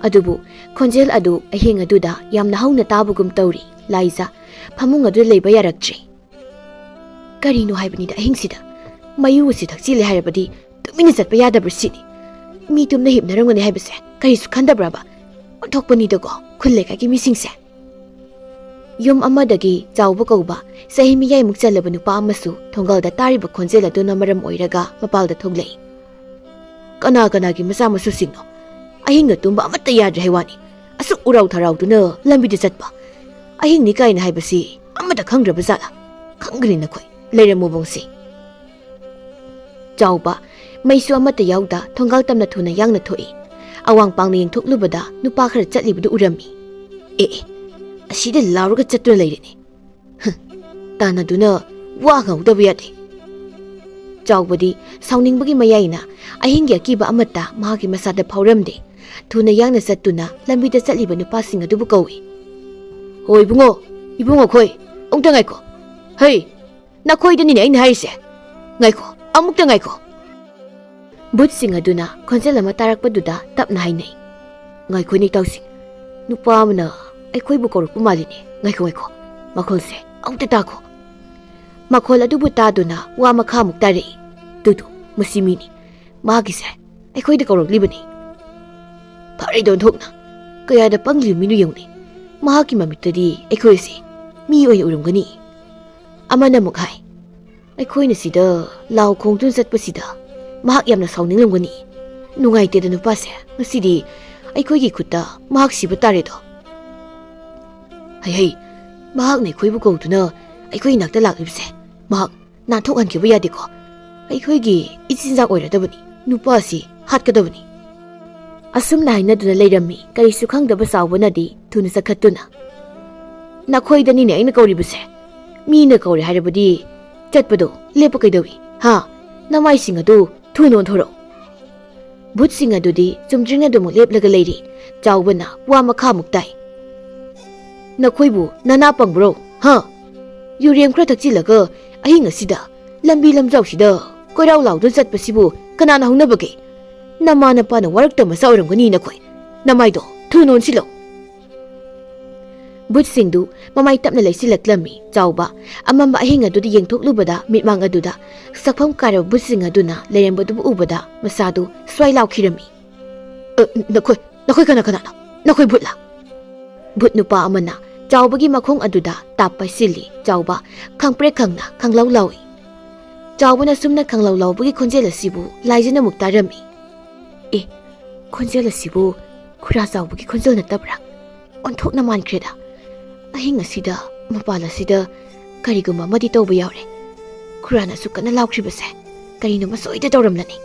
ꯑꯗꯨꯕꯨ ꯈꯣꯟꯖꯦꯜ ꯑꯗꯨ ꯑꯍꯤꯡ ꯑꯗꯨꯗ ꯌꯥꯝꯅ ꯍꯧꯅ ꯇꯥꯕꯒꯨꯝ ꯇꯧꯔꯤ꯫ ꯂꯥꯏꯖꯥ ꯐꯃꯨꯡ ꯑꯗꯨꯗ ꯂꯩꯕ ꯌꯥꯔꯛꯇ꯭ꯔꯦ꯫ ꯀꯔꯤꯅꯣ ꯍꯥꯏꯕꯅꯤꯗ ꯑꯍꯤꯡꯁꯤꯗ? ꯃꯌꯨ ꯑꯁꯤ ꯊꯛꯆꯤꯜꯂꯦ ꯍꯥꯏꯔꯕꯗꯤ ꯇꯨꯃꯤꯟꯅ ꯆꯠꯄ ꯌꯥꯗꯕ꯭ꯔꯥ ꯁꯤꯅꯤ꯫ ꯃꯤ ꯇꯨꯝꯅ ꯍꯤꯞꯅꯔꯝꯒꯅꯤ ꯍꯥꯏꯕꯁꯦ ꯀꯔꯤꯁꯨ ꯈꯟꯗꯕ꯭ꯔꯕ? ꯑꯣꯟꯊꯣꯛꯄꯅꯤꯗꯀꯣ ꯈꯨꯜ ꯂꯩꯀꯥꯏꯒꯤ ꯃꯤꯁꯤꯡꯁꯦ꯫ ꯌꯨꯝ ꯑꯃꯗꯒꯤ ꯆꯥꯎꯕ ꯀꯧꯕ ꯆꯍꯤ ꯃꯌꯥꯏꯃꯨꯛ ꯆꯜꯂꯕ ꯅꯨꯄꯥ ꯑꯃꯁꯨ ꯊꯣꯡꯒꯥꯜꯗ ꯇꯥꯔꯤꯕ ꯈꯣꯟꯖꯦꯜ ꯑꯗꯨꯅ ꯃꯔꯝ ꯑꯣꯏꯔꯒ ꯃꯄꯥꯜꯗ ꯊꯣꯛꯂꯛꯏ꯫ ꯀꯅꯥ ꯀꯅꯥꯒꯤ ꯃꯆꯥ ꯃꯁꯨꯁꯤꯡꯅꯣ? ꯑꯍꯤꯡꯗ ꯇꯨꯝꯕ ꯑꯃꯠꯇ ꯌꯥꯗ꯭ꯔꯦ ꯍꯥꯏ ꯋꯥꯅꯤ꯫ ꯑꯁꯨꯛ ꯎꯔꯥꯎ ꯊꯔꯥꯎꯗꯨꯅ ꯂꯝꯕꯤꯗ ꯆꯠꯄ꯫ ꯑꯍꯤꯡꯅꯤ ꯀꯥꯏꯅ ꯍꯥꯏꯕꯁꯤ ꯑꯃꯠꯇ ꯈꯪꯗ꯭ꯔꯕ ꯖꯥꯠꯂ? ꯈꯪꯒꯅꯤ ꯅꯈꯣꯏ꯫ ꯂꯩꯔꯝꯃꯨ ꯕꯣꯡꯁꯤ꯫ ꯆꯥꯎꯕ ꯃꯩꯁꯨ ꯑꯃꯠꯇ ꯌꯥꯎꯗ ꯊꯣꯡꯒꯥꯜ ꯇꯝꯅ ꯊꯨꯅ ꯌꯥꯡꯅ ꯊꯣꯛꯏ꯫ ꯑꯋꯥꯡ ꯄꯥꯡꯅ ꯌꯦꯡꯊꯣꯛꯂꯨꯕꯗ ꯅꯨꯄꯥ ꯈꯔ ꯆꯠꯂꯤꯕꯗꯨ ꯎꯔꯝꯃꯤ꯫ ꯑꯦ ꯑꯦ, ꯑꯁꯤꯗ ꯂꯥꯎꯔꯒ ꯆꯠꯇꯨꯅ ꯂꯩꯔꯦꯅꯦ꯫ ꯍ, ꯇꯥꯟꯅꯗꯨꯅ ꯋꯥ ꯉꯥꯡꯗꯕ ꯌꯥꯗꯦ꯫ ꯆꯥꯎꯕꯗꯤ ꯁꯥꯎꯅꯤꯡꯕꯒꯤ ꯃꯌꯥꯏꯅ ꯑꯍꯤꯡꯒꯤ ꯑꯀꯤꯕ ꯑꯃꯠꯇ ꯃꯍꯥꯛꯀꯤ ꯃꯁꯥꯗ ꯐꯥꯎꯔꯝꯗꯦ꯫ ꯊꯨꯅ ꯌꯥꯡꯅ ꯆꯠꯇꯨꯅ ꯂꯝꯕꯤꯗ ꯆꯠꯂꯤꯕ ꯅꯨꯄꯥꯁꯤꯡ ꯑꯗꯨꯕꯨ ꯀꯧꯏ꯫ "ꯍꯣ ꯏꯕꯨꯡꯉꯣ, ꯏꯕꯨꯡꯉꯣ ꯈꯣꯏ, ꯑꯃꯨꯛꯇ ꯉꯥꯏꯈꯣ꯫ ꯍꯩ, ꯅꯈꯣꯏꯗꯅꯤꯅꯦ ꯑꯩꯅ ꯍꯥꯏꯔꯤꯁꯦ꯫ ꯉꯥꯏꯈꯣ, ꯑꯃꯨꯛꯇ ꯉꯥꯏꯈꯣ꯫" ꯚꯨꯠꯁꯤꯡ ꯑꯗꯨꯅ ꯈꯣꯟꯖꯦꯜ ꯑꯃ ꯇꯥꯔꯛꯄꯗꯨꯗ ꯇꯞꯅ ꯍꯥꯏꯅꯩ꯫ "ꯉꯥꯏꯈꯣ ꯏꯇꯥꯎꯁꯤꯡ, ꯅꯨꯄꯥ ꯑꯃꯅ ꯑꯩꯈꯣꯏꯕꯨ ꯀꯧꯔꯛꯄ ꯃꯥꯜꯂꯤꯅꯦ꯫ ꯉꯥꯏꯈꯣ, ꯉꯥꯏꯈꯣ, ꯃꯈꯣꯜꯁꯦ ꯑꯃꯨꯛꯇ ꯇꯥꯈꯣ꯫" ꯃꯈꯣꯜ ꯑꯗꯨꯕꯨ ꯇꯥꯗꯨꯅ ꯋꯥ ꯃꯈꯥ ꯑꯃꯨꯛ ꯇꯥꯔꯛꯏ꯫ "ꯇꯨ ꯇꯨ, ꯃꯁꯤ ꯃꯤꯅꯤ꯫ ꯃꯍꯥꯛꯀꯤꯁꯦ ꯑꯩꯈꯣꯏꯗ ꯀꯧꯔꯛꯂꯤꯕꯅꯤ꯫" ꯐꯔꯦꯗ ꯑꯣꯟꯊꯣꯛꯅ꯫ ꯀꯌꯥꯗ ꯄꯪꯂꯤꯕ ꯃꯤꯅꯣ ꯌꯦꯡꯉꯨꯅꯦ꯫ ꯃꯍꯥꯛꯀꯤ ꯃꯃꯤꯠꯇꯗꯤ ꯑꯩꯈꯣꯏ ꯑꯁꯤ ꯃꯤ ꯑꯣꯏꯅ ꯎꯔꯝꯒꯅꯤ꯫ ꯑꯃꯅ ꯑꯃꯨꯛ ꯍꯥꯏ, "ꯑꯩꯈꯣꯏꯅ ꯁꯤꯗ ꯂꯥꯎ ꯈꯣꯡꯗꯨꯅ ꯆꯠꯄꯁꯤꯗ ꯃꯍꯥꯛ ꯌꯥꯝꯅ ꯁꯥꯎꯅꯤꯡꯂꯝꯒꯅꯤ꯫ ꯅꯨꯡꯉꯥꯏꯇꯦꯗ ꯅꯨꯄꯥꯁꯦ, ꯉꯁꯤꯗꯤ ꯑꯩꯈꯣꯏꯒꯤ ꯈꯨꯠꯇ ꯃꯍꯥꯛ ꯁꯤꯕ ꯇꯥꯔꯦꯗꯣ꯫ ꯍꯩ ꯍꯩ, ꯃꯍꯥꯛꯅ ꯑꯩꯈꯣꯏꯕꯨ ꯀꯧꯗꯨꯅ ꯑꯩꯈꯣꯏ ꯏꯅꯥꯛꯇ ꯂꯥꯛꯂꯤꯕꯁꯦ ꯃꯍꯥꯛ ꯅꯥꯟꯊꯣꯛꯍꯟꯈꯤꯕ ꯌꯥꯗꯦꯀꯣ꯫ ꯑꯩꯈꯣꯏꯒꯤ ꯏꯆꯤꯟꯖꯥꯛ ꯑꯣꯏꯔꯗꯕꯅꯤ, ꯅꯨꯄꯥ ꯑꯁꯤ ꯍꯥꯠꯀꯗꯕꯅꯤ"꯫ ꯑꯁꯨꯝꯅ ꯍꯥꯏꯅꯗꯨꯅ ꯂꯩꯔꯝꯃꯤ꯫ ꯀꯔꯤꯁꯨ ꯈꯪꯗꯕ ꯆꯥꯎꯕꯅꯗꯤ ꯊꯨꯅ ꯆꯠꯈꯠꯇꯨꯅ, "ꯅꯈꯣꯏꯗꯅꯤꯅꯦ ꯑꯩꯅ ꯀꯧꯔꯤꯕꯁꯦ꯫ ꯃꯤꯅ ꯀꯧꯔꯦ ꯍꯥꯏꯔꯕꯗꯤ ꯆꯠꯄꯗꯣ ꯂꯦꯞꯄ ꯀꯩꯗꯧꯏ? ꯍꯥ? ꯅꯃꯥꯏꯁꯤꯡ ꯑꯗꯨ ꯊꯨꯅ ꯑꯣꯟꯊꯣꯔꯛꯎ"꯫ ꯚꯨꯠꯁꯤꯡ ꯑꯗꯨꯗꯤ ꯆꯨꯝꯗ꯭ꯔꯤꯡ ꯑꯗꯨꯃꯛ ꯂꯦꯞꯂꯒ ꯂꯩꯔꯤ꯫ ꯆꯥꯎꯕꯅ ꯋꯥ ꯃꯈꯥꯃꯨꯛ ꯇꯥꯏ꯫ "ꯅꯈꯣꯏꯕꯨ ꯅꯅꯥ ꯄꯪꯕ꯭ꯔꯣ? ꯍꯥ? ꯌꯨꯔꯦꯝ ꯈꯔ ꯊꯛꯆꯤꯜꯂꯒ ꯑꯍꯤꯡ ꯑꯁꯤꯗ ꯂꯝꯕꯤ ꯂꯝꯖꯥꯎꯁꯤꯗ ꯀꯣꯏꯔꯥꯎ ꯂꯥꯎꯗꯨꯅ ꯆꯠꯄꯁꯤꯕꯨ ꯀꯅꯥꯅ ꯍꯧꯅꯕꯒꯦ? ꯅꯃꯥ ꯅꯄꯥꯅ ꯋꯥꯔꯛꯇ ꯃꯆꯥ ꯑꯣꯏꯔꯝꯒꯅꯤ ꯅꯈꯣꯏ꯫ ꯅꯃꯥꯏꯗꯣ ꯊꯨꯅ ꯑꯣꯟꯁꯤꯜꯂꯣ"꯫ ꯚꯨꯠꯁꯤꯡꯗꯨ ꯃꯃꯥꯏ ꯇꯞꯅ ꯂꯩꯁꯤꯜꯂꯛꯂꯝꯃꯤ꯫ ꯆꯥꯎꯕ ꯑꯃꯝꯕ ꯑꯍꯤꯡ ꯑꯗꯨꯗ ꯌꯦꯡꯊꯣꯛꯂꯨꯕꯗ, ꯃꯤꯠꯃꯥꯡ ꯑꯗꯨꯗ ꯁꯛꯐꯝ ꯀꯥꯏꯔꯕ ꯚꯨꯠꯁꯤꯡ ꯑꯗꯨꯅ ꯂꯩꯔꯝꯕꯗꯨꯕꯨ ꯎꯕꯗ ꯃꯁꯥꯗꯨ ꯁ꯭ꯋꯥꯏ ꯂꯥꯎꯈꯤꯔꯝꯃꯤ꯫ "ꯑ, ꯅꯈꯣꯏ, ꯅꯈꯣꯏ ꯀꯅꯥ ꯀꯅꯥꯅꯣ? ꯅꯈꯣꯏ ꯚꯨꯠꯂꯥ?" ꯚꯨꯠ ꯅꯨꯄꯥ ꯑꯃꯅ ꯆꯥꯎꯕꯒꯤ ꯃꯈꯣꯡ ꯑꯗꯨꯗ ꯇꯥꯞ ꯄꯥꯏꯁꯤꯜꯂꯤ꯫ ꯆꯥꯎꯕ ꯈꯪꯄ꯭ꯔꯦꯛ ꯈꯪꯅ ꯈꯪꯂꯧ ꯂꯥꯎꯏ꯫ ꯆꯥꯎꯕꯅ ꯁꯨꯝꯅ ꯈꯪꯂꯧ ꯂꯥꯎꯕꯒꯤ ꯈꯣꯟꯖꯦꯜ ꯑꯁꯤꯕꯨ ꯂꯥꯏꯖꯅ ꯑꯃꯨꯛ ꯇꯥꯔꯝꯃꯤ꯫ "ꯑꯦ, ꯈꯣꯟꯖꯦꯜ ꯑꯁꯤꯕꯨ ꯈꯨꯔꯥ ꯆꯥꯎꯕꯒꯤ ꯈꯣꯟꯖꯦꯜ ꯅꯠꯇꯕ꯭ꯔꯥ? ꯑꯣꯟꯊꯣꯛꯅ ꯃꯥꯟꯈ꯭ꯔꯦꯗ꯫ ꯑꯍꯤꯡ ꯑꯁꯤꯗ ꯃꯄꯥꯟ ꯑꯁꯤꯗ ꯀꯔꯤꯒꯨꯝꯕ ꯑꯃꯗꯤ ꯇꯧꯕ ꯌꯥꯎꯔꯦ꯫ ꯈꯨꯔꯥꯅꯁꯨ ꯀꯟꯅ ꯂꯥꯎꯈ꯭ꯔꯤꯕꯁꯦ ꯀꯔꯤꯅꯣꯃ ꯁꯣꯏꯗ ꯇꯧꯔꯝꯂꯅꯤ꯫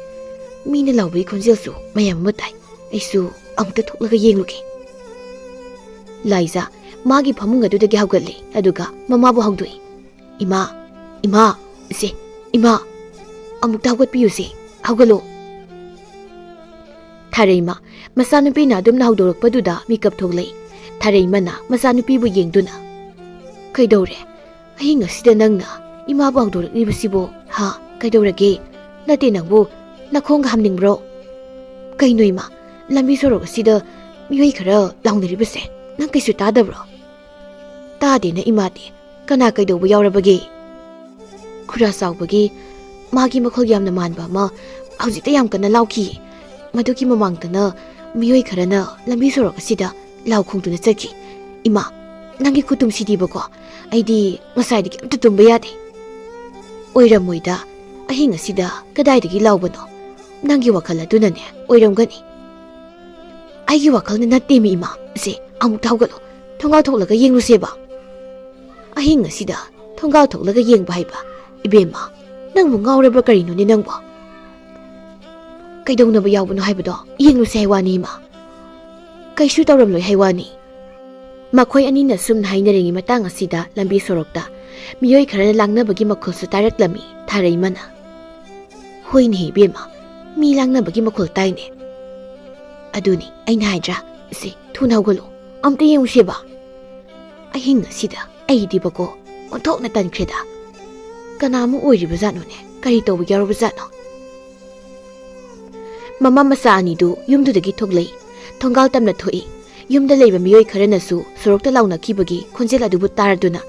ꯃꯤꯅ ꯂꯥꯎꯕꯒꯤ ꯈꯣꯟꯖꯦꯜꯁꯨ ꯃꯌꯥꯝ ꯑꯃ ꯇꯥꯏ꯫ ꯑꯩꯁꯨ ꯑꯃꯨꯛꯇ ꯊꯣꯛꯂꯒ ꯌꯦꯡꯂꯨꯒꯦ"꯫ ꯂꯥꯏꯖꯥ ꯃꯥꯒꯤ ꯐꯃꯨꯡ ꯑꯗꯨꯗꯒꯤ ꯍꯧꯒꯠꯂꯤ, ꯑꯗꯨꯒ ꯃꯃꯥꯕꯨ ꯍꯧꯗꯣꯛꯏ꯫ "ꯏꯃꯥ, ꯏꯃꯥ, ꯏꯆꯦ, ꯏꯃꯥ, ꯑꯃꯨꯛꯇ ꯍꯧꯒꯠꯄꯤꯌꯨꯁꯦ, ꯍꯧꯒꯠꯂꯣ"꯫ ꯊꯥꯔꯩꯃ ꯃꯆꯥꯅꯨꯄꯤꯅ ꯑꯗꯨꯝꯅ ꯍꯧꯗꯣꯔꯛꯄꯗꯨꯗ ꯃꯤꯀꯞ ꯊꯣꯛꯂꯛꯏ꯫ ꯊꯥꯔꯩꯃꯅ ꯃꯆꯥꯅꯨꯄꯤꯕꯨ ꯌꯦꯡꯗꯨꯅ, "ꯀꯩꯗꯧꯔꯦ? ꯑꯍꯤꯡ ꯑꯁꯤꯗ ꯅꯪꯅ ꯏꯃꯥꯕꯨ ꯍꯧꯗꯣꯔꯛꯂꯤꯕꯁꯤꯕꯨ? ꯍꯥ? ꯀꯩꯗꯧꯔꯒꯦ? ꯅꯠꯇꯦ, ꯅꯪꯕꯨ ꯅꯈꯣꯡꯒ ꯍꯥꯝꯅꯤꯡꯕ꯭ꯔꯣ? ꯀꯩꯅꯣ ꯏꯃꯥ, ꯂꯝꯕꯤ ꯁꯣꯔꯣꯛ ꯑꯁꯤꯗ ꯃꯤꯑꯣꯏ ꯈꯔ ꯂꯥꯎꯅꯔꯤꯕꯁꯦ ꯅꯪ ꯀꯩꯁꯨ ꯇꯥꯗꯕ꯭ꯔꯣ?" "ꯇꯥꯗꯦꯅ ꯏꯃꯥꯗꯤ꯫ ꯀꯅꯥ ꯀꯩꯗꯧꯕ ꯌꯥꯎꯔꯕꯒꯦ?" "ꯈꯨꯔꯥ ꯆꯥꯎꯕꯒꯤ ꯃꯥꯒꯤ ꯃꯈꯣꯜ ꯌꯥꯝꯅ ꯃꯥꯟꯕ ꯑꯃ ꯍꯧꯖꯤꯛꯇ ꯌꯥꯝ ꯀꯟꯅ ꯂꯥꯎꯈꯤ꯫ ꯃꯗꯨꯒꯤ ꯃꯃꯥꯡꯗꯅ ꯃꯤꯑꯣꯏ ꯈꯔꯅ ꯂꯝꯕꯤ ꯁꯣꯔꯣꯛ ꯑꯁꯤꯗ ꯂꯥꯎ ꯈꯣꯡꯗꯨꯅ ꯆꯠꯈꯤ꯫ ꯏꯃꯥ, ꯅꯪꯒꯤ ꯈꯨꯇꯨꯝꯁꯤꯗꯤꯕꯀꯣ, ꯑꯩꯗꯤ ꯉꯁꯥꯏꯗꯒꯤ ꯑꯝꯇ ꯇꯨꯝꯕ ꯌꯥꯗꯦ꯫ ꯑꯣꯏꯔꯝꯃꯣꯏꯗ, ꯑꯍꯤꯡ ꯑꯁꯤꯗ ꯀꯗꯥꯏꯗꯒꯤ ꯂꯥꯎꯕꯅꯣ? ꯅꯪꯒꯤ ꯋꯥꯈꯜ ꯑꯗꯨꯅꯅꯦ ꯑꯣꯏꯔꯝꯒꯅꯤ꯫ ꯑꯩꯒꯤ ꯋꯥꯈꯜꯅ ꯅꯠꯇꯦꯃꯤ ꯏꯃꯥ꯫ ꯁꯦ, ꯑꯃꯨꯛꯇ ꯍꯧꯒꯠꯂꯣ, ꯊꯣꯡꯒꯥꯜ ꯊꯣꯛꯂꯒ ꯌꯦꯡꯂꯨꯁꯦꯕ꯫ ꯑꯍꯤꯡ ꯑꯁꯤꯗ ꯊꯣꯡꯒꯥꯜ ꯊꯣꯛꯂꯒ ꯌꯦꯡꯕ ꯍꯥꯏꯕ? ꯏꯕꯦꯝꯃ, ꯅꯪꯕꯨ ꯉꯥꯎꯔꯕ꯭ꯔꯥ ꯀꯔꯤꯅꯣꯅꯦ ꯅꯪꯕꯣ? ꯀꯩꯗꯧꯅꯕ ꯌꯥꯎꯕꯅꯣ ꯍꯥꯏꯕꯗꯣ ꯌꯦꯡꯂꯨꯁꯦ ꯍꯥꯏ ꯋꯥꯅꯤ ꯏꯃꯥ꯫ ꯀꯩꯁꯨ ꯇꯧꯔꯝꯂꯣꯏ ꯍꯥꯏ ꯋꯥꯅꯤ꯫ ꯃꯈꯣꯏ ꯑꯅꯤꯅ ꯁꯨꯝꯅ ꯍꯥꯏꯅꯔꯤꯉꯩ ꯃꯇꯥꯡ ꯑꯁꯤꯗ ꯂꯝꯕꯤ ꯁꯣꯔꯣꯛꯇ ꯃꯤꯑꯣꯏ ꯈꯔꯅ ꯂꯥꯡꯅꯕꯒꯤ ꯃꯈꯣꯜꯁꯨ ꯇꯥꯔꯛꯂꯝꯃꯤ ꯊꯥꯔꯩꯃꯅ꯫ "ꯍꯣꯏꯅꯦ ꯏꯕꯦꯝꯃ, ꯃꯤ ꯂꯥꯡꯅꯕꯒꯤ ꯃꯈꯣꯜ ꯇꯥꯏꯅꯦ꯫ ꯑꯗꯨꯅꯤ ꯑꯩꯅ ꯍꯥꯏꯗ꯭ꯔꯥ? ꯁꯦ, ꯊꯨꯅ ꯍꯧꯒꯠꯂꯣ, ꯑꯝꯇ ꯌꯦꯡꯉꯨꯁꯦꯕ꯫ ꯑꯍꯤꯡ ꯑꯁꯤꯗ ꯑꯩꯗꯤꯕꯀꯣ ꯑꯣꯟꯊꯣꯛꯅ ꯇꯟꯈ꯭ꯔꯦꯗ꯫ ꯀꯅꯥ ꯑꯃ ꯑꯣꯏꯔꯤꯕꯖꯥꯠꯅꯣꯅꯦ? ꯀꯔꯤ ꯇꯧꯕ ꯌꯥꯎꯔꯕꯖꯥꯠꯅꯣ?" ꯃꯃꯥ ꯃꯆꯥ ꯑꯅꯤꯗꯨ ꯌꯨꯝꯗꯨꯗꯒꯤ ꯊꯣꯛꯂꯛꯏ꯫ ꯊꯣꯡꯒꯥꯜ ꯇꯝꯅ ꯊꯣꯛꯏ꯫ ꯌꯨꯝꯗ ꯂꯩꯕ ꯃꯤꯑꯣꯏ ꯈꯔꯅꯁꯨ ꯁꯣꯔꯣꯛꯇ ꯂꯥꯎꯅꯈꯤꯕꯒꯤ ꯈꯣꯟꯖꯦꯜ ꯑꯗꯨꯕꯨ ꯇꯥꯔꯗꯨꯅ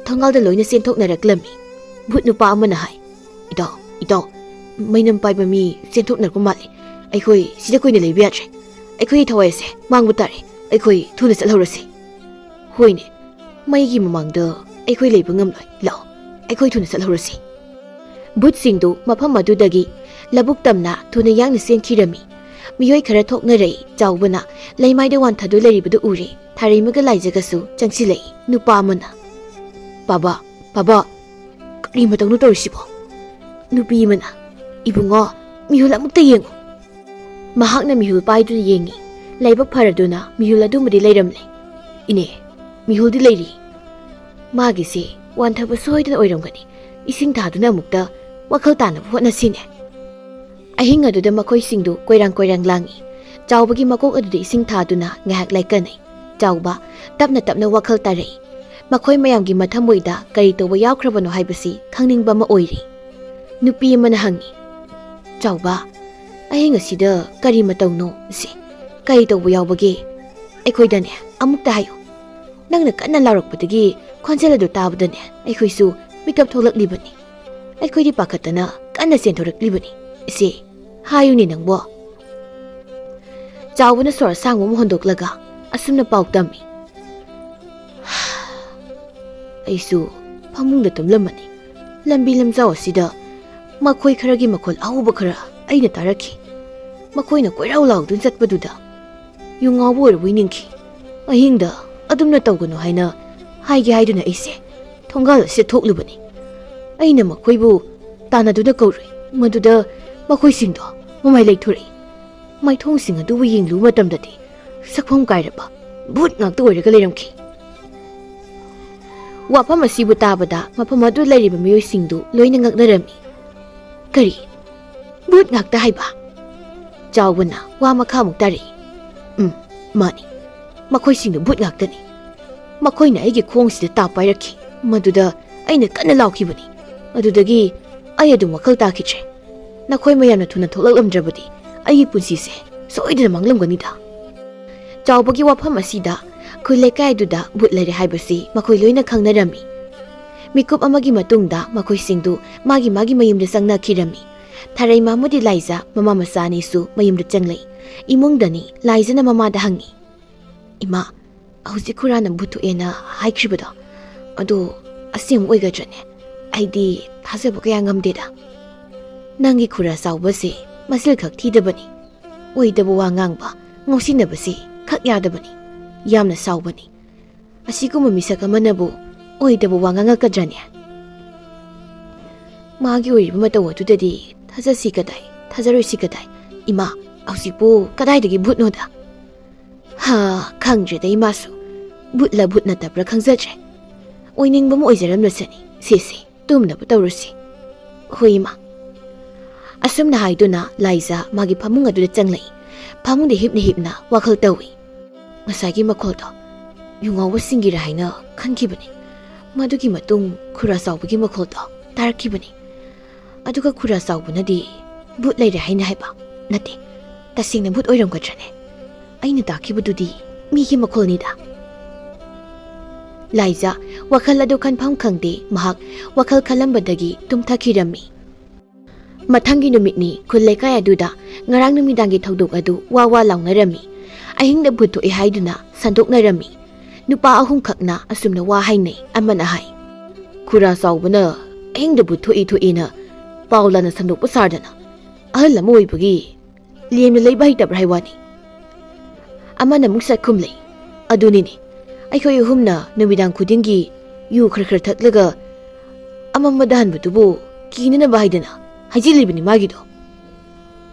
ꯊꯣꯡꯒꯥꯜꯗ ꯂꯣꯏꯅ ꯆꯦꯟꯊꯣꯛꯅꯔꯛꯂꯝꯃꯤ꯫ ꯚꯨꯠ ꯅꯨꯄꯥ ꯑꯃꯅ ꯍꯥꯏ, "ꯏꯇꯥꯎ, ꯏꯇꯥꯎ, ꯃꯩꯅꯝ ꯄꯥꯏꯕ ꯃꯤ ꯆꯦꯟꯊꯣꯛꯅꯔꯛꯄ ꯃꯥꯜꯂꯤ꯫ ꯑꯩꯈꯣꯏ ꯁꯤꯗ ꯀꯨꯏꯅ ꯂꯩꯕ ꯌꯥꯗ꯭ꯔꯦ꯫ ꯑꯩꯈꯣꯏꯒꯤ ꯊꯋꯥꯏ ꯑꯁꯦ ꯃꯥꯡꯕ ꯇꯥꯔꯦ꯫ ꯑꯩꯈꯣꯏ ꯊꯨꯅ ꯆꯠꯍꯧꯔꯁꯤ꯫" "ꯍꯣꯏꯅꯦ, ꯃꯩꯒꯤ ꯃꯃꯥꯡꯗ ꯑꯩꯈꯣꯏ ꯂꯩꯕ ꯉꯝꯂꯣꯏ꯫ ꯂꯥꯛꯑꯣ, ꯑꯩꯈꯣꯏ ꯊꯨꯅ ꯆꯠꯍꯧꯔꯁꯤ꯫" ꯚꯨꯠꯁꯤꯡꯗꯨ ꯃꯐꯝ ꯑꯗꯨꯗꯒꯤ ꯂꯧꯕꯨꯛ ꯇꯝꯅ ꯊꯨꯅ ꯌꯥꯡꯅ ꯆꯦꯟꯈꯤꯔꯝꯃꯤ꯫ ꯃꯤꯑꯣꯏ ꯈꯔ ꯊꯣꯛꯅꯔꯛꯏ꯫ ꯆꯥꯎꯕꯅ ꯂꯩꯃꯥꯏꯗ ꯋꯥꯟꯊꯗꯨ ꯂꯩꯔꯤꯕꯗꯨ ꯎꯔꯦ꯫ ꯊꯥꯔꯩꯃꯒ ꯂꯥꯏꯖꯒꯁꯨ ꯆꯪꯁꯤꯜꯂꯛꯏ꯫ ꯅꯨꯄꯥ ꯑꯃꯅ, "ꯄꯥꯕ, ꯄꯥꯕ, ꯀꯔꯤ ꯃꯇꯧꯅꯣ ꯇꯧꯔꯤꯁꯤꯕꯣ?" ꯅꯨꯄꯤ ꯑꯃꯅ, "ꯏꯕꯨꯡꯉꯣ, ꯃꯤꯍꯨꯜ ꯑꯃꯨꯛꯇ ꯌꯦꯡꯉꯨ꯫" ꯃꯍꯥꯛꯅ ꯃꯤꯍꯨꯜ ꯄꯥꯏꯗꯨꯅ ꯌꯦꯡꯉꯤ꯫ ꯂꯥꯏꯕꯛ ꯐꯔꯗꯨꯅ ꯃꯤꯍꯨꯜ ꯑꯗꯨꯃꯗꯤ ꯂꯩꯔꯝꯂꯦ꯫ "ꯏꯅꯦ, ꯃꯤꯍꯨꯜꯗꯤ ꯂꯩꯔꯤ꯫ ꯃꯥꯒꯤꯁꯦ ꯋꯥꯟꯊꯕ ꯁꯣꯏꯗꯅ ꯑꯣꯏꯔꯝꯒꯅꯤ꯫ ꯏꯁꯤꯡ ꯊꯥꯗꯨꯅ ꯑꯃꯨꯛꯇ ꯋꯥꯈꯜ ꯇꯥꯅꯕ ꯍꯣꯠꯅꯁꯤꯅꯦ꯫" ꯑꯍꯤꯡ ꯑꯗꯨꯗ ꯃꯈꯣꯏꯁꯤꯡꯗꯨ ꯀꯣꯏꯔꯥꯡ ꯀꯣꯏꯔꯥꯡ ꯂꯥꯡꯏ꯫ ꯆꯥꯎꯕꯒꯤ ꯃꯀꯣꯛ ꯑꯗꯨꯗ ꯏꯁꯤꯡ ꯊꯥꯗꯨꯅ ꯉꯥꯏꯍꯥꯛ ꯂꯥꯏꯀꯠꯅꯩ꯫ ꯆꯥꯎꯕ ꯇꯞꯅ ꯇꯞꯅ ꯋꯥꯈꯜ ꯇꯥꯔꯛꯏ꯫ ꯃꯈꯣꯏ ꯃꯌꯥꯝꯒꯤ ꯃꯊꯃꯣꯏꯗ ꯀꯔꯤ ꯇꯧꯕ ꯌꯥꯎꯈ꯭ꯔꯕꯅꯣ ꯍꯥꯏꯕꯁꯤ ꯈꯪꯅꯤꯡꯕ ꯑꯃ ꯑꯣꯏꯔꯤ꯫ ꯅꯨꯄꯤ ꯑꯃꯅ ꯍꯪꯉꯤ, "ꯆꯥꯎꯕ, ꯑꯍꯤꯡ ꯑꯁꯤꯗ ꯀꯔꯤ ꯃꯇꯧꯅꯣ? ꯁꯤ ꯀꯔꯤ ꯇꯧꯕ ꯌꯥꯎꯕꯒꯦ? ꯑꯩꯈꯣꯏꯗꯅꯦ ꯑꯃꯨꯛꯇ ꯍꯥꯏꯌꯨ꯫" ꯅꯪꯅ ꯀꯟꯅ ꯂꯥꯎꯔꯛꯄꯗꯒꯤ ꯈꯣꯟꯖꯦꯜ ꯑꯗꯨ ꯇꯥꯕꯗꯅꯦ ꯑꯩꯈꯣꯏꯁꯨ ꯃꯤꯀꯞ ꯊꯣꯛꯂꯛꯂꯤꯕꯅꯤ꯫ ꯑꯩꯈꯣꯏꯗꯤ ꯄꯥꯈꯠꯇꯅ ꯀꯟꯅ ꯆꯦꯟꯊꯣꯔꯛꯂꯤꯕꯅꯤ꯫ ꯏꯆꯦ, ꯍꯥꯏꯌꯨꯅꯦ ꯅꯪꯕꯣ꯫ ꯆꯥꯎꯕꯅ ꯁꯣꯔ ꯑꯁꯥꯡꯕ ꯑꯃ ꯍꯣꯟꯗꯣꯛꯂꯒ ꯑꯁꯨꯝꯅ ꯄꯥꯎ ꯇꯝꯃꯤ꯫ ꯑꯩꯁꯨ ꯐꯃꯨꯡꯗ ꯇꯨꯝꯂꯝꯃꯅꯤ꯫ ꯂꯝꯕꯤ ꯂꯝꯖꯥꯎ ꯑꯁꯤꯗ ꯃꯈꯣꯏ ꯈꯔꯒꯤ ꯃꯈꯣꯜ ꯑꯍꯧꯕ ꯈꯔ ꯑꯩꯅ ꯇꯥꯔꯛꯈꯤ꯫ ꯃꯈꯣꯏꯅ ꯀꯣꯏꯔꯥꯎ ꯂꯥꯎꯗꯨꯅ ꯆꯠꯄꯗꯨꯗ ꯌꯨ ꯉꯥꯎꯕ ꯑꯣꯏꯔꯕꯣꯏ ꯅꯤꯡꯈꯤ꯫ ꯑꯍꯤꯡꯗ ꯑꯗꯨꯝꯅ ꯇꯧꯒꯅꯨ ꯍꯥꯏꯅ ꯍꯥꯏꯒꯦ ꯍꯥꯏꯗꯨꯅ ꯑꯩꯁꯦ ꯊꯣꯡꯒꯥꯜ ꯑꯁꯤꯗ ꯊꯣꯛꯂꯨꯕꯅꯤ꯫ ꯑꯩꯅ ꯃꯈꯣꯏꯕꯨ ꯇꯥꯟꯅꯗꯨꯅ ꯀꯧꯔꯨꯏ꯫ ꯃꯗꯨꯗ ꯃꯈꯣꯏꯁꯤꯡꯗꯣ ꯃꯃꯥꯏ ꯂꯩꯊꯣꯔꯛꯏ꯫ ꯃꯥꯏꯊꯣꯡꯁꯤꯡ ꯑꯗꯨꯕꯨ ꯌꯦꯡꯂꯨꯕ ꯃꯇꯝꯗꯗꯤ ꯁꯛꯐꯝ ꯀꯥꯏꯔꯕ ꯚꯨꯠ ꯉꯥꯛꯇ ꯑꯣꯏꯔꯒ ꯂꯩꯔꯝꯈꯤ꯫ ꯋꯥꯐꯝ ꯑꯁꯤꯕꯨ ꯇꯥꯕꯗ ꯃꯐꯝ ꯑꯗꯨ ꯂꯩꯔꯤꯕ ꯃꯤꯑꯣꯏꯁꯤꯡꯗꯨ ꯂꯣꯏꯅ ꯉꯛꯅꯔꯝꯃꯤ꯫ "ꯀꯔꯤ? ꯚꯨꯠ ꯉꯥꯛꯇ ꯍꯥꯏꯕ?" ꯆꯥꯎꯕꯅ ꯋꯥ ꯃꯈꯥ ꯑꯃꯨꯛ ꯇꯥꯔꯛꯏ꯫ "ꯎꯝ, ꯃꯥꯅꯤ꯫ ꯃꯈꯣꯏꯁꯤꯡꯗꯨ ꯚꯨꯠ ꯉꯥꯛꯇꯅꯤ꯫ ꯃꯈꯣꯏꯅ ꯑꯩꯒꯤ ꯈꯣꯡꯁꯤꯗ ꯇꯥꯞ ꯄꯥꯏꯔꯛꯈꯤ꯫ ꯃꯗꯨꯗ ꯑꯩꯅ ꯀꯟꯅ ꯂꯥꯎꯈꯤꯕꯅꯤ꯫ ꯑꯗꯨꯗꯒꯤ ꯑꯩ ꯑꯗꯨꯝ ꯋꯥꯈꯜ ꯇꯥꯈꯤꯗ꯭ꯔꯦ꯫ ꯅꯈꯣꯏ ꯃꯌꯥꯝꯅ ꯊꯨꯅ ꯊꯣꯛꯂꯛꯂꯝꯗ꯭ꯔꯕꯗꯤ ꯑꯩꯒꯤ ꯄꯨꯟꯁꯤꯁꯦ ꯁꯣꯏꯗꯅ ꯃꯥꯡꯂꯝꯒꯅꯤꯗ꯫" ꯆꯥꯎꯕꯒꯤ ꯋꯥꯐꯝ ꯑꯁꯤꯗ ꯈꯨꯜ ꯂꯩꯀꯥꯏ ꯑꯗꯨꯗ ꯚꯨꯠ ꯂꯩꯔꯦ ꯍꯥꯏꯕꯁꯤ ꯃꯈꯣꯏ ꯂꯣꯏꯅ ꯈꯪꯅꯔꯝꯃꯤ꯫ ꯃꯤꯀꯨꯞ ꯑꯃꯒꯤ ꯃꯇꯨꯡꯗ ꯃꯈꯣꯏꯁꯤꯡꯗꯨ ꯃꯥꯒꯤ ꯃꯥꯒꯤ ꯃꯌꯨꯝꯗ ꯆꯪꯅꯈꯤꯔꯝꯃꯤ꯫ ꯊꯔꯩꯃ ꯑꯃꯗꯤ ꯂꯥꯏꯖ ꯃꯃꯥ ꯃꯆꯥ ꯑꯅꯤꯁꯨ ꯃꯌꯨꯝꯗ ꯆꯪꯂꯛꯏ꯫ ꯏꯃꯨꯡꯗꯅꯤ ꯂꯥꯏꯖꯅ ꯃꯃꯥꯗ ꯍꯪꯉꯤ, "ꯏꯃꯥ, ꯍꯧꯖꯤꯛ ꯈꯨꯔꯥꯅ ꯚꯨꯠ ꯊꯣꯛꯑꯦꯅ ꯍꯥꯏꯈ꯭ꯔꯤꯕꯗꯣ, ꯑꯗꯨ ꯑꯁꯦꯡꯕ ꯑꯣꯏꯒꯗ꯭ꯔꯅꯦ? ꯑꯩꯗꯤ ꯊꯥꯖꯕ ꯀꯌꯥ ꯉꯝꯗꯦꯗ꯫" "ꯅꯪꯒꯤ ꯈꯨꯔꯥ ꯆꯥꯎꯕꯁꯦ ꯃꯆꯤꯜ ꯈꯛ ꯊꯤꯗꯕꯅꯤ꯫ ꯑꯣꯏꯗꯕ ꯋꯥ ꯉꯥꯡꯕ, ꯉꯥꯎꯁꯤꯟꯅꯕꯁꯤ ꯈꯛ ꯌꯥꯗꯕꯅꯤ꯫ ꯌꯥꯝꯅ ꯁꯥꯎꯕꯅꯤ꯫ ꯑꯁꯤꯒꯨꯝꯕ ꯃꯤꯁꯛ ꯑꯃꯅꯕꯨ ꯑꯣꯏꯗꯕ ꯋꯥ ꯉꯥꯡꯉꯛꯀꯗ꯭ꯔꯅꯦ?" "ꯃꯥꯒꯤ ꯑꯣꯏꯔꯤꯕ ꯃꯇꯧ ꯑꯗꯨꯗꯗꯤ ꯊꯥꯖꯁꯤ ꯀꯗꯥꯏ, ꯊꯥꯖꯔꯣꯏꯁꯤ ꯀꯗꯥꯏ? ꯏꯃꯥ, ꯍꯧꯖꯤꯛꯄꯨ ꯀꯗꯥꯏꯗꯒꯤ ꯚꯨꯠꯅꯣꯗ?" "ꯍꯥ, ꯈꯪꯗ꯭ꯔꯦꯗ ꯏꯃꯥꯁꯨ꯫ ꯚꯨꯠꯂ ꯚꯨꯠ ꯅꯠꯇꯕ꯭ꯔꯥ ꯈꯪꯖꯗ꯭ꯔꯦ꯫ ꯑꯣꯏꯅꯤꯡꯕ ꯑꯃ ꯑꯣꯏꯖꯔꯝꯂꯁꯅꯤ꯫ ꯁꯦ, ꯁꯦ, ꯇꯨꯝꯅꯕ ꯇꯧꯔꯁꯤ꯫" "ꯍꯣꯏ, ꯏꯃꯥ꯫" ꯑꯁꯨꯝꯅ ꯍꯥꯏꯗꯨꯅ ꯂꯥꯏꯖ ꯃꯥꯒꯤ ꯐꯃꯨꯡ ꯑꯗꯨꯗ ꯆꯪꯂꯛꯏ꯫ ꯐꯃꯨꯡꯗ ꯍꯤꯞꯅ ꯍꯤꯞꯅ ꯋꯥꯈꯜ ꯇꯧꯏ꯫ "ꯉꯁꯥꯏꯒꯤ ꯃꯈꯣꯜꯗꯣ ꯌꯨ ꯉꯥꯎꯕꯁꯤꯡꯒꯤꯔ ꯍꯥꯏꯅ ꯈꯟꯈꯤꯕꯅꯤ꯫ ꯃꯗꯨꯒꯤ ꯃꯇꯨꯡ ꯈꯨꯔꯥ ꯆꯥꯎꯕꯒꯤ ꯃꯈꯣꯜꯗꯣ ꯇꯥꯔꯛꯈꯤꯕꯅꯤ꯫ ꯑꯗꯨꯒ ꯈꯨꯔꯥ ꯆꯥꯎꯕꯅꯗꯤ ꯚꯨꯠ ꯂꯩꯔꯦ ꯍꯥꯏꯅ ꯍꯥꯏꯕ꯫ ꯅꯠꯇꯦ, ꯇꯁꯦꯡꯅ ꯚꯨꯠ ꯑꯣꯏꯔꯝꯒꯗ꯭ꯔꯅꯦ? ꯑꯩꯅ ꯇꯥꯈꯤꯕꯗꯨꯗꯤ ꯃꯤꯒꯤ ꯃꯈꯣꯜꯅꯤꯗ꯫" ꯂꯥꯏꯖ ꯋꯥꯈꯜ ꯑꯗꯨ ꯈꯟꯐꯝ ꯈꯪꯗꯦ꯫ ꯃꯍꯥꯛ ꯋꯥꯈꯜ ꯈꯜꯂꯝꯕꯗꯒꯤ ꯇꯨꯝꯊꯈꯤꯔꯝꯃꯤ꯫ ꯃꯊꯪꯒꯤ ꯅꯨꯃꯤꯠꯅꯤ꯫ ꯈꯨꯜ ꯂꯩꯀꯥꯏ ꯑꯗꯨꯗ ꯉꯔꯥꯡ ꯅꯨꯃꯤꯗꯥꯡꯒꯤ ꯊꯧꯗꯣꯛ ꯑꯗꯨ ꯋꯥ ꯋꯥ ꯂꯥꯎꯅꯔꯝꯃꯤ꯫ ꯑꯍꯤꯡꯗ ꯚꯨꯠ ꯊꯣꯛꯑꯦ ꯍꯥꯏꯗꯨꯅ ꯁꯟꯗꯣꯛꯅꯔꯝꯃꯤ꯫ ꯅꯨꯄꯥ ꯑꯍꯨꯝꯈꯛꯅ ꯑꯁꯨꯝꯅ ꯋꯥ ꯍꯥꯏꯅꯩ꯫ ꯑꯃꯅ ꯍꯥꯏ, "ꯈꯨꯔꯥ ꯆꯥꯎꯕꯅ ꯑꯍꯤꯡꯗ ꯕꯨꯠ ꯊꯣꯛꯏ ꯊꯣꯛꯏꯅ ꯄꯥꯎ ꯂꯥꯟꯅ ꯁꯟꯗꯣꯛꯄ ꯁꯥꯗꯅ ꯑꯍꯜ ꯑꯃ ꯑꯣꯏꯕꯒꯤ ꯂꯦꯝꯅ ꯂꯩꯕ ꯍꯩꯇꯕ꯭ꯔꯥ ꯍꯥꯏ ꯋꯥꯅꯤ"꯫ ꯑꯃꯅ ꯑꯃꯨꯛ ꯆꯥꯛꯈꯨꯝ ꯂꯩ꯫ "ꯑꯗꯨꯅꯤꯅꯦ, ꯑꯩꯈꯣꯏ ꯑꯍꯨꯝꯅ ꯅꯨꯃꯤꯗꯥꯡ ꯈꯨꯗꯤꯡꯒꯤ ꯌꯨ ꯈꯔ ꯈꯔ ꯊꯛꯂꯒ ꯑꯃꯝꯕꯗ ꯍꯟꯕꯗꯨꯕꯨ ꯀꯤꯅꯅꯕ ꯍꯥꯏꯗꯅ ꯍꯥꯏꯖꯤꯜꯂꯤꯕꯅꯤ ꯃꯥꯒꯤꯗꯣ"꯫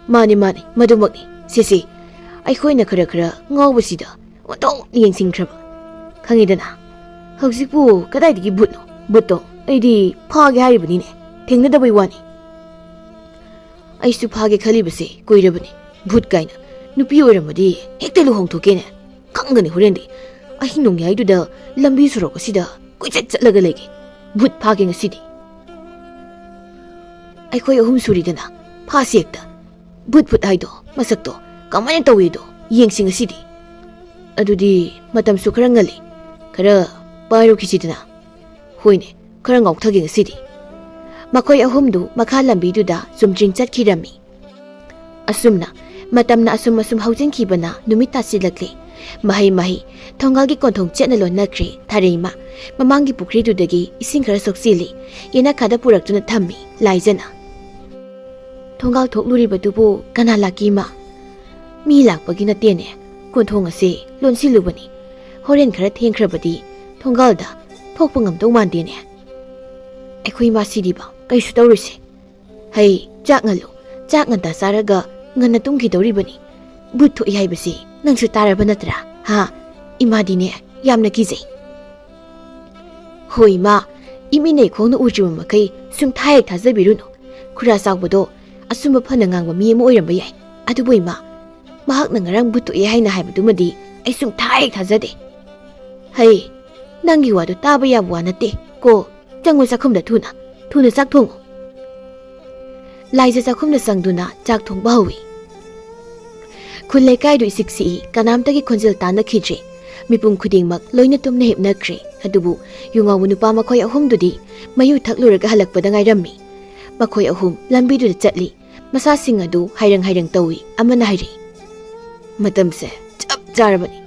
"ꯃꯥꯅꯤ, ꯃꯥꯅꯤ, ꯃꯗꯨꯃꯛꯅꯤ꯫ ꯁꯦ, ꯁꯦ, ꯑꯩꯈꯣꯏꯅ ꯈꯔ ꯈꯔ ꯉꯥꯎꯕꯁꯤꯗ ꯑꯣꯟꯊꯣꯛꯅ ꯌꯦꯡꯁꯤꯟꯈ꯭ꯔꯕ꯫ ꯈꯪꯉꯤꯗꯅ, ꯍꯧꯖꯤꯛꯄꯨ ꯀꯗꯥꯏꯗꯒꯤ ꯕꯨꯠꯅꯣ? ꯕꯨꯠꯇꯣ ꯑꯩꯗꯤ ꯐꯥꯒꯦ ꯍꯥꯏꯔꯤꯕꯅꯤꯅꯦ, ꯊꯦꯡꯅꯗꯕꯩ ꯋꯥꯅꯤ"꯫ "ꯑꯩꯁꯨ ꯐꯥꯒꯦ ꯈꯜꯂꯤꯕꯁꯦ ꯀꯨꯏꯔꯕꯅꯤ꯫ ꯚꯨꯠ ꯀꯥꯏꯅ ꯅꯨꯄꯤ ꯑꯣꯏꯔꯝꯃꯗꯤ ꯍꯦꯛꯇ ꯂꯨꯍꯣꯡꯊꯣꯛꯀꯦꯅꯦ꯫ ꯈꯪꯒꯅꯤ ꯍꯣꯔꯦꯟꯗꯤ꯫ ꯑꯍꯤꯡ ꯅꯣꯡꯌꯥꯏꯗꯨꯗ ꯂꯝꯕꯤ ꯁꯣꯔꯣꯛ ꯑꯁꯤꯗ ꯀꯣꯏꯆꯠ ꯆꯠꯂꯒ ꯂꯩꯒꯦ꯫ ꯚꯨꯠ ꯐꯥꯒꯦ ꯉꯁꯤꯗꯤ"꯫ "ꯑꯩꯈꯣꯏ ꯑꯍꯨꯝ ꯁꯨꯔꯤꯗꯅ, ꯐꯥꯁꯤ ꯍꯦꯛꯇ꯫ ꯚꯨꯠ ꯚꯨꯠ ꯍꯥꯏꯗꯣ, ꯃꯁꯛꯇꯣ ꯀꯃꯥꯏꯅ ꯇꯧꯏꯗꯣ ꯌꯦꯡꯁꯤ ꯉꯁꯤꯗꯤ"꯫ "ꯑꯗꯨꯗꯤ ꯃꯇꯝꯁꯨ ꯈꯔ ꯉꯜꯂꯤ, ꯈꯔ ꯄꯥꯏꯔꯨꯈꯤꯁꯤꯗꯅ"꯫ "ꯍꯣꯏꯅꯦ, ꯈꯔ ꯉꯥꯎꯊꯒꯦ ꯉꯁꯤꯗꯤ"꯫ ꯃꯈꯣꯏ ꯑꯍꯨꯝꯗꯨ ꯃꯈꯥ ꯂꯝꯕꯤꯗꯨꯗ ꯆꯨꯝꯗ꯭ꯔꯤꯡ ꯆꯠꯈꯤꯔꯝꯃꯤ꯫ ꯑꯁꯨꯝꯅ ꯃꯇꯝꯅ ꯑꯁꯨꯝ ꯑꯁꯨꯝ ꯍꯧꯖꯤꯟꯈꯤꯕꯅ ꯅꯨꯃꯤꯠ ꯇꯥꯁꯤꯜꯂꯛꯂꯦ꯫ ꯃꯍꯩ ꯃꯍꯩ ꯊꯣꯡꯒꯥꯜꯒꯤ ꯀꯣꯟꯊꯣꯡ ꯆꯦꯠꯅ ꯂꯣꯟꯅꯈ꯭ꯔꯦ꯫ ꯊꯥꯔꯩꯃ ꯃꯃꯥꯡꯒꯤ ꯄꯨꯈ꯭ꯔꯤꯗꯨꯗꯒꯤ ꯏꯁꯤꯡ ꯈꯔ ꯁꯣꯛꯆꯤꯜꯂꯤ꯫ ꯌꯦꯅꯈꯥꯗ ꯄꯨꯔꯛꯇꯨꯅ ꯊꯝꯃꯤ ꯂꯥꯏꯖꯅ꯫ "ꯊꯣꯡꯒꯥꯜ ꯊꯣꯛꯂꯨꯔꯤꯕꯗꯨꯕꯨ ꯀꯅꯥ ꯂꯥꯛꯀꯤ ꯏꯃꯥ?" "ꯃꯤ ꯂꯥꯛꯄꯒꯤ ꯅꯠꯇꯦꯅꯦ, ꯀꯣꯟꯊꯣꯡ ꯑꯁꯦ ꯂꯣꯟꯁꯤꯜꯂꯨꯕꯅꯤ꯫ ꯍꯣꯔꯦꯟ ꯈꯔ ꯊꯦꯡꯈ꯭ꯔꯕꯗꯤ ꯊꯣꯡꯒꯥꯜꯗ ꯊꯣꯛꯄ ꯉꯝꯗꯧ ꯃꯥꯟꯗꯦꯅꯦ"꯫ "ꯑꯩꯈꯣꯏ ꯏꯃꯥ ꯁꯤꯗꯤꯕ, ꯀꯩꯁꯨ ꯇꯧꯔꯣꯏꯁꯦ꯫ ꯍꯩ, ꯆꯥꯛ ꯉꯜꯂꯨ, ꯆꯥꯛ ꯉꯟꯇꯥ ꯆꯥꯔꯒ ꯉꯟꯅ ꯇꯨꯝꯈꯤꯗꯧꯔꯤꯕꯅꯤ꯫ ꯚꯨꯠ ꯊꯣꯛꯏ ꯍꯥꯏꯕꯁꯤ ꯅꯪꯁꯨ ꯇꯥꯔꯕ ꯅꯠꯇ꯭ꯔꯥ? ꯍꯥ? ꯏꯃꯥꯗꯤꯅꯦ ꯌꯥꯝꯅ ꯀꯤꯖꯩ"꯫ "ꯍꯣꯏ ꯏꯃꯥ, ꯏꯃꯤꯠꯅ ꯏꯈꯣꯡꯅ ꯎꯗ꯭ꯔꯤꯕ ꯃꯈꯩ ꯁꯨꯝ ꯊꯥ ꯍꯦꯛ ꯊꯥꯖꯕꯤꯔꯨꯅꯨ꯫ ꯈꯨꯔꯥ ꯆꯥꯎꯕꯗꯣ ꯑꯆꯨꯝꯕ ꯐꯅ ꯉꯥꯡꯕ ꯃꯤ ꯑꯃ ꯑꯣꯏꯔꯝꯕ ꯌꯥꯏ꯫ ꯑꯗꯨꯕꯨ ꯏꯃꯥ, ꯃꯍꯥꯛꯅ ꯉꯔꯥꯡ ꯚꯨꯠ ꯊꯣꯛꯑꯦ ꯍꯥꯏꯅ ꯍꯥꯏꯕꯗꯨꯃꯗꯤ ꯑꯩ ꯁꯨꯝ ꯊꯥ ꯍꯦꯛ ꯊꯥꯖꯗꯦ"꯫ "ꯍꯩ, ꯅꯪꯒꯤ ꯋꯥꯗꯣ ꯇꯥꯕ ꯌꯥꯕ ꯋꯥ ꯅꯠꯇꯦ ꯀꯣ꯫ ꯆꯪꯉꯨ ꯆꯥꯛꯈꯨꯝꯗ ꯊꯨꯅ, ꯊꯨꯅ ꯆꯥꯛ ꯊꯣꯡꯉꯨ"꯫ ꯂꯥꯏꯖ ꯆꯥꯛꯈꯨꯝꯗ ꯆꯪꯗꯨꯅ ꯆꯥꯛ ꯊꯣꯡꯕ ꯍꯧꯏ꯫ ꯈꯨꯜ ꯂꯩꯀꯥꯏꯗꯨ ꯏꯆꯤꯛ ꯆꯤꯛꯏ, ꯀꯅꯥꯝꯇꯒꯤ ꯈꯣꯟꯖꯦꯜ ꯇꯥꯅꯈꯤꯗ꯭ꯔꯦ꯫ ꯃꯤꯄꯨꯝ ꯈꯨꯗꯤꯡꯃꯛ ꯂꯣꯏꯅ ꯇꯨꯝꯅ ꯍꯤꯞꯅꯈ꯭ꯔꯦ꯫ ꯑꯗꯨꯕꯨ ꯌꯨꯉꯥꯎꯕ ꯅꯨꯄꯥ ꯃꯈꯣꯏ ꯑꯍꯨꯝꯗꯨꯗꯤ ꯃꯌꯨ ꯊꯛꯂꯨꯔꯒ ꯍꯜꯂꯛꯄꯗ ꯉꯥꯏꯔꯝꯃꯤ꯫ ꯃꯈꯣꯏ ꯑꯍꯨꯝ ꯂꯝꯕꯤꯗꯨꯗ ꯆꯠꯂꯤ꯫ ꯃꯁꯥꯁꯤꯡ ꯑꯗꯨ ꯍꯥꯏꯔꯪ ꯍꯥꯏꯔꯪ ꯇꯧꯏ꯫ ꯑꯃꯅ ꯍꯥꯏꯔꯛꯏ, "ꯃꯇꯝꯁꯦ ꯆꯞ ꯆꯥꯔꯕꯅꯤ꯫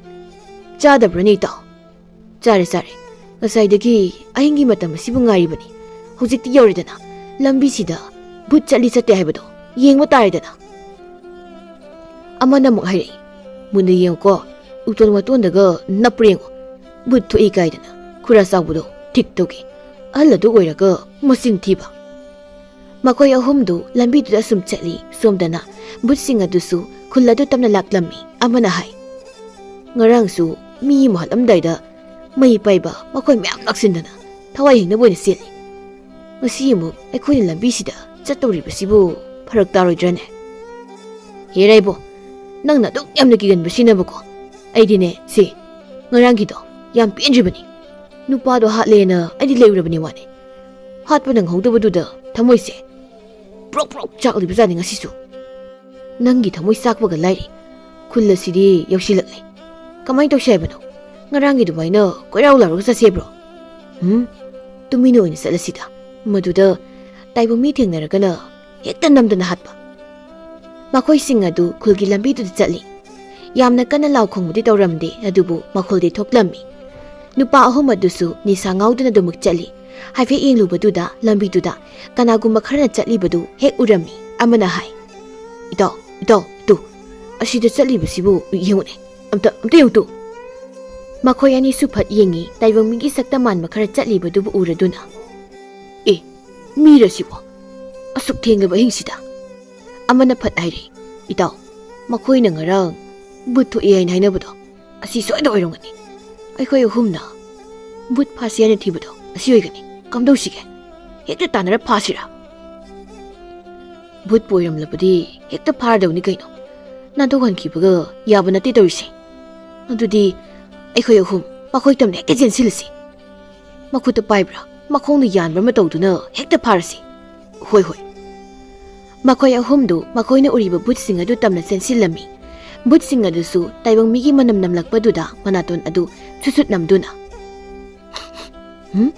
ꯆꯥꯗꯕ꯭ꯔꯅꯦ ꯏꯇꯥꯎ?" "ꯆꯥꯔꯦ, ꯆꯥꯔꯦ꯫ ꯉꯁꯥꯏꯗꯒꯤ ꯑꯍꯤꯡꯒꯤ ꯃꯇꯝ ꯑꯁꯤꯕꯨ ꯉꯥꯏꯔꯤꯕꯅꯤ꯫ ꯍꯧꯖꯤꯛꯇꯤ ꯌꯧꯔꯦꯗꯅ꯫ ꯂꯝꯕꯤꯁꯤꯗ ꯚꯨꯠ ꯆꯠꯂꯤ ꯆꯠꯇꯦ ꯍꯥꯏꯕꯗꯣ ꯌꯦꯡꯕ ꯇꯥꯔꯦꯗꯅ꯫" ꯑꯃꯅ ꯑꯃꯨꯛ ꯍꯥꯏꯔꯛꯏ, "ꯃꯨꯟꯅ ꯌꯦꯡꯉꯨꯀꯣ, ꯎꯇꯣꯟ ꯋꯥꯇꯣꯟꯗꯒ ꯅꯞꯄ꯭ꯔꯥ ꯌꯦꯡꯉꯨ꯫ ꯚꯨꯠ ꯊꯣꯛꯏ ꯀꯥꯏꯗꯅ ꯈꯨꯔꯥ ꯆꯥꯎꯕꯗꯣ ꯊꯤꯛ ꯇꯧꯒꯦ꯫ ꯑꯍꯜ ꯑꯗꯨ ꯑꯣꯏꯔꯒ ꯃꯆꯤꯟ ꯊꯤꯕ꯫" ꯃꯈꯣꯏ ꯑꯍꯨꯝꯗꯨ ꯂꯝꯕꯤꯗꯨꯗ ꯑꯁꯨꯝ ꯆꯠꯂꯤ꯫ ꯁꯣꯝꯗꯅ ꯚꯨꯠꯁꯤꯡ ꯑꯗꯨꯁꯨ ꯈꯨꯜ ꯑꯗꯨ ꯇꯝꯅ ꯂꯥꯛꯂꯝꯃꯤ꯫ ꯑꯃꯅ ꯍꯥꯏ, "ꯉꯔꯥꯡꯁꯨ ꯃꯤ ꯑꯃ ꯍꯥꯠꯂꯝꯗꯥꯏꯗ ꯃꯩ ꯄꯥꯏꯕ ꯃꯈꯣꯏ ꯃꯌꯥꯝ ꯂꯥꯛꯁꯤꯟꯗꯅ ꯊꯋꯥꯏ ꯍꯤꯡꯅꯕ ꯑꯣꯏꯅ ꯆꯦꯜꯂꯤ꯫ ꯉꯁꯤ ꯑꯃꯨꯛ ꯑꯩꯈꯣꯏꯅ ꯂꯝꯕꯤꯁꯤꯗ ꯆꯠꯇꯧꯔꯤꯕꯁꯤꯕꯨ ꯐꯔꯛ ꯇꯥꯔꯣꯏꯗ꯭ꯔꯅꯦ?" "ꯍꯦꯔꯥ ꯏꯕꯣ, ꯅꯪꯅ ꯑꯗꯨꯛ ꯌꯥꯝꯅ ꯀꯤꯒꯟꯕꯁꯤꯅꯕꯀꯣ꯫ ꯑꯩꯗꯤꯅꯦ, ꯁꯤ ꯉꯔꯥꯡꯒꯤꯗꯣ ꯌꯥꯝ ꯄꯦꯟꯗ꯭ꯔꯤꯕꯅꯤ꯫ ꯅꯨꯄꯥꯗꯣ ꯍꯥꯠꯂꯦꯅ ꯑꯩꯗꯤ ꯂꯩꯔꯨꯔꯕꯅꯤ ꯋꯥꯅꯤ꯫ ꯍꯥꯠꯄ ꯅꯪꯍꯧꯗꯕꯗꯨꯗ ꯊꯃꯣꯏꯁꯦ ꯄ꯭ꯔꯣꯛ ꯄ꯭ꯔꯣꯛ ꯆꯥꯛꯂꯤꯕꯖꯥꯠꯅꯤ ꯉꯁꯤꯁꯨ꯫ ꯅꯪꯒꯤ ꯊꯃꯣꯏ ꯆꯥꯛꯄꯒ ꯂꯥꯏꯔꯤ, ꯈꯨꯜ ꯑꯁꯤꯗꯤ ꯌꯧꯁꯤꯜꯂꯛꯂꯦ꯫ ꯀꯃꯥꯏꯅ ꯇꯧꯁꯤ ꯍꯥꯏꯕꯅꯣ? ꯉꯔꯥꯡꯒꯤ ꯑꯗꯨꯃꯥꯏꯅ ꯀꯣꯏꯔꯥꯎ ꯂꯥꯎꯔꯒ ꯆꯠꯁꯦꯕ꯭ꯔꯣ?" "ꯎꯝ, ꯇꯨꯃꯤꯟꯅ ꯑꯣꯏꯅ ꯆꯠꯂꯁꯤꯗ꯫ ꯃꯗꯨꯗ ꯇꯥꯏꯕꯪ ꯃꯤ ꯊꯦꯡꯅꯔꯒꯅ ꯍꯦꯛꯇ ꯅꯝꯗꯅ ꯍꯥꯠꯄ꯫" ꯃꯈꯣꯏꯁꯤꯡ ꯑꯗꯨ ꯈꯨꯜꯒꯤ ꯂꯝꯕꯤꯗꯨꯗ ꯆꯠꯂꯤ꯫ ꯌꯥꯝꯅ ꯀꯟꯅ ꯂꯥꯎ ꯈꯣꯡꯕꯗꯤ ꯇꯧꯔꯝꯗꯦ, ꯑꯗꯨꯕꯨ ꯃꯈꯣꯜꯗꯤ ꯊꯣꯛꯂꯝꯃꯤ꯫ ꯅꯨꯄꯥ ꯑꯍꯨꯝ ꯑꯗꯨꯁꯨ ꯅꯤꯁꯥ ꯉꯥꯎꯗꯨꯅ ꯑꯗꯨꯃꯛ ꯆꯠꯂꯤ꯫ ꯍꯥꯏꯐꯦꯠ ꯌꯦꯡꯂꯨꯕꯗꯨꯗ ꯂꯝꯕꯤꯗꯨꯗ ꯀꯅꯥꯒꯨꯝꯕ ꯈꯔꯅ ꯆꯠꯂꯤꯕꯗꯨ ꯍꯦꯛ ꯎꯔꯝꯃꯤ꯫ ꯑꯃꯅ ꯍꯥꯏ, "ꯏꯇꯥꯎ, ꯏꯇꯥꯎ, ꯇꯨ, ꯑꯁꯤꯗ ꯆꯠꯂꯤꯕꯁꯤꯕꯨ ꯌꯦꯡꯉꯨꯅꯦ꯫ ꯑꯝꯇ, ꯑꯝꯇ ꯌꯦꯡꯉꯨ ꯇꯨ꯫" ꯃꯈꯣꯏ ꯑꯅꯤꯁꯨ ꯐꯠ ꯌꯦꯡꯉꯤ, ꯇꯥꯏꯕꯪ ꯃꯤꯒꯤ ꯁꯛꯇ ꯃꯥꯟꯕ ꯈꯔ ꯆꯠꯂꯤꯕꯗꯨꯕꯨ ꯎꯔꯗꯨꯅ꯫ "ꯑꯦ, ꯃꯤꯔꯁꯤꯕꯣ? ꯑꯁꯨꯛ ꯊꯦꯡꯂꯕ ꯑꯍꯤꯡꯁꯤꯗ?" ꯑꯃꯅ ꯐꯠ ꯍꯥꯏꯔꯦ, "ꯏꯇꯥꯎ, ꯃꯈꯣꯏꯅ ꯉꯔꯥꯡ ꯚꯨꯠ ꯊꯣꯛꯏ ꯍꯥꯏꯅ ꯍꯥꯏꯅꯕꯗꯣ ꯑꯁꯤ ꯁꯣꯏꯗ ꯑꯣꯏꯔꯝꯒꯅꯤ꯫ ꯑꯩꯈꯣꯏ ꯑꯍꯨꯝꯅ ꯚꯨꯠ ꯐꯥꯁꯤ ꯍꯥꯏꯅ ꯊꯤꯕꯗꯣ ꯑꯁꯤ ꯑꯣꯏꯒꯅꯤ꯫ ꯀꯝꯗꯧꯁꯤꯒꯦ? ꯍꯦꯛꯇ ꯇꯥꯟꯅꯔ ꯐꯥꯁꯤꯔꯥ?" "ꯚꯨꯠꯄꯨ ꯑꯣꯏꯔꯝꯂꯕꯗꯤ ꯍꯦꯛꯇ ꯐꯥꯔꯗꯧꯅꯤ ꯀꯩꯅꯣ꯫ ꯅꯥꯟꯊꯣꯛꯍꯟꯈꯤꯕꯒ ꯌꯥꯕ ꯅꯠꯇꯦ ꯇꯧꯔꯤꯁꯦ꯫ ꯑꯗꯨꯗꯤ ꯑꯩꯈꯣꯏ ꯑꯍꯨꯝ ꯃꯈꯣꯏ ꯇꯝꯅ ꯍꯦꯛꯇ ꯆꯦꯟꯁꯤꯜꯂꯁꯤ꯫ ꯃꯈꯨꯠꯇ ꯄꯥꯏꯕ꯭ꯔꯥ, ꯃꯈꯣꯡꯅ ꯌꯥꯟꯕ꯭ꯔꯥ ꯑꯃ ꯇꯧꯗꯨꯅ ꯍꯦꯛꯇ ꯐꯥꯔꯁꯤ꯫" "ꯍꯣꯏ, ꯍꯣꯏ꯫" ꯃꯈꯣꯏ ꯑꯍꯨꯝꯗꯨ ꯃꯈꯣꯏꯅ ꯎꯔꯤꯕ ꯚꯨꯠꯁꯤꯡ ꯑꯗꯨ ꯇꯝꯅ ꯆꯦꯟꯁꯤꯜꯂꯝꯃꯤ꯫ ꯚꯨꯠꯁꯤꯡ ꯑꯗꯨꯁꯨ ꯇꯥꯏꯕꯪ ꯃꯤꯒꯤ ꯃꯅꯝ ꯅꯝꯂꯛꯄꯗꯨꯗ ꯃꯅꯥꯇꯣꯟ ꯑꯗꯨ ꯁꯨꯠ ꯁꯨꯠ ꯅꯝꯗꯨꯅ, "ꯍꯨꯝ?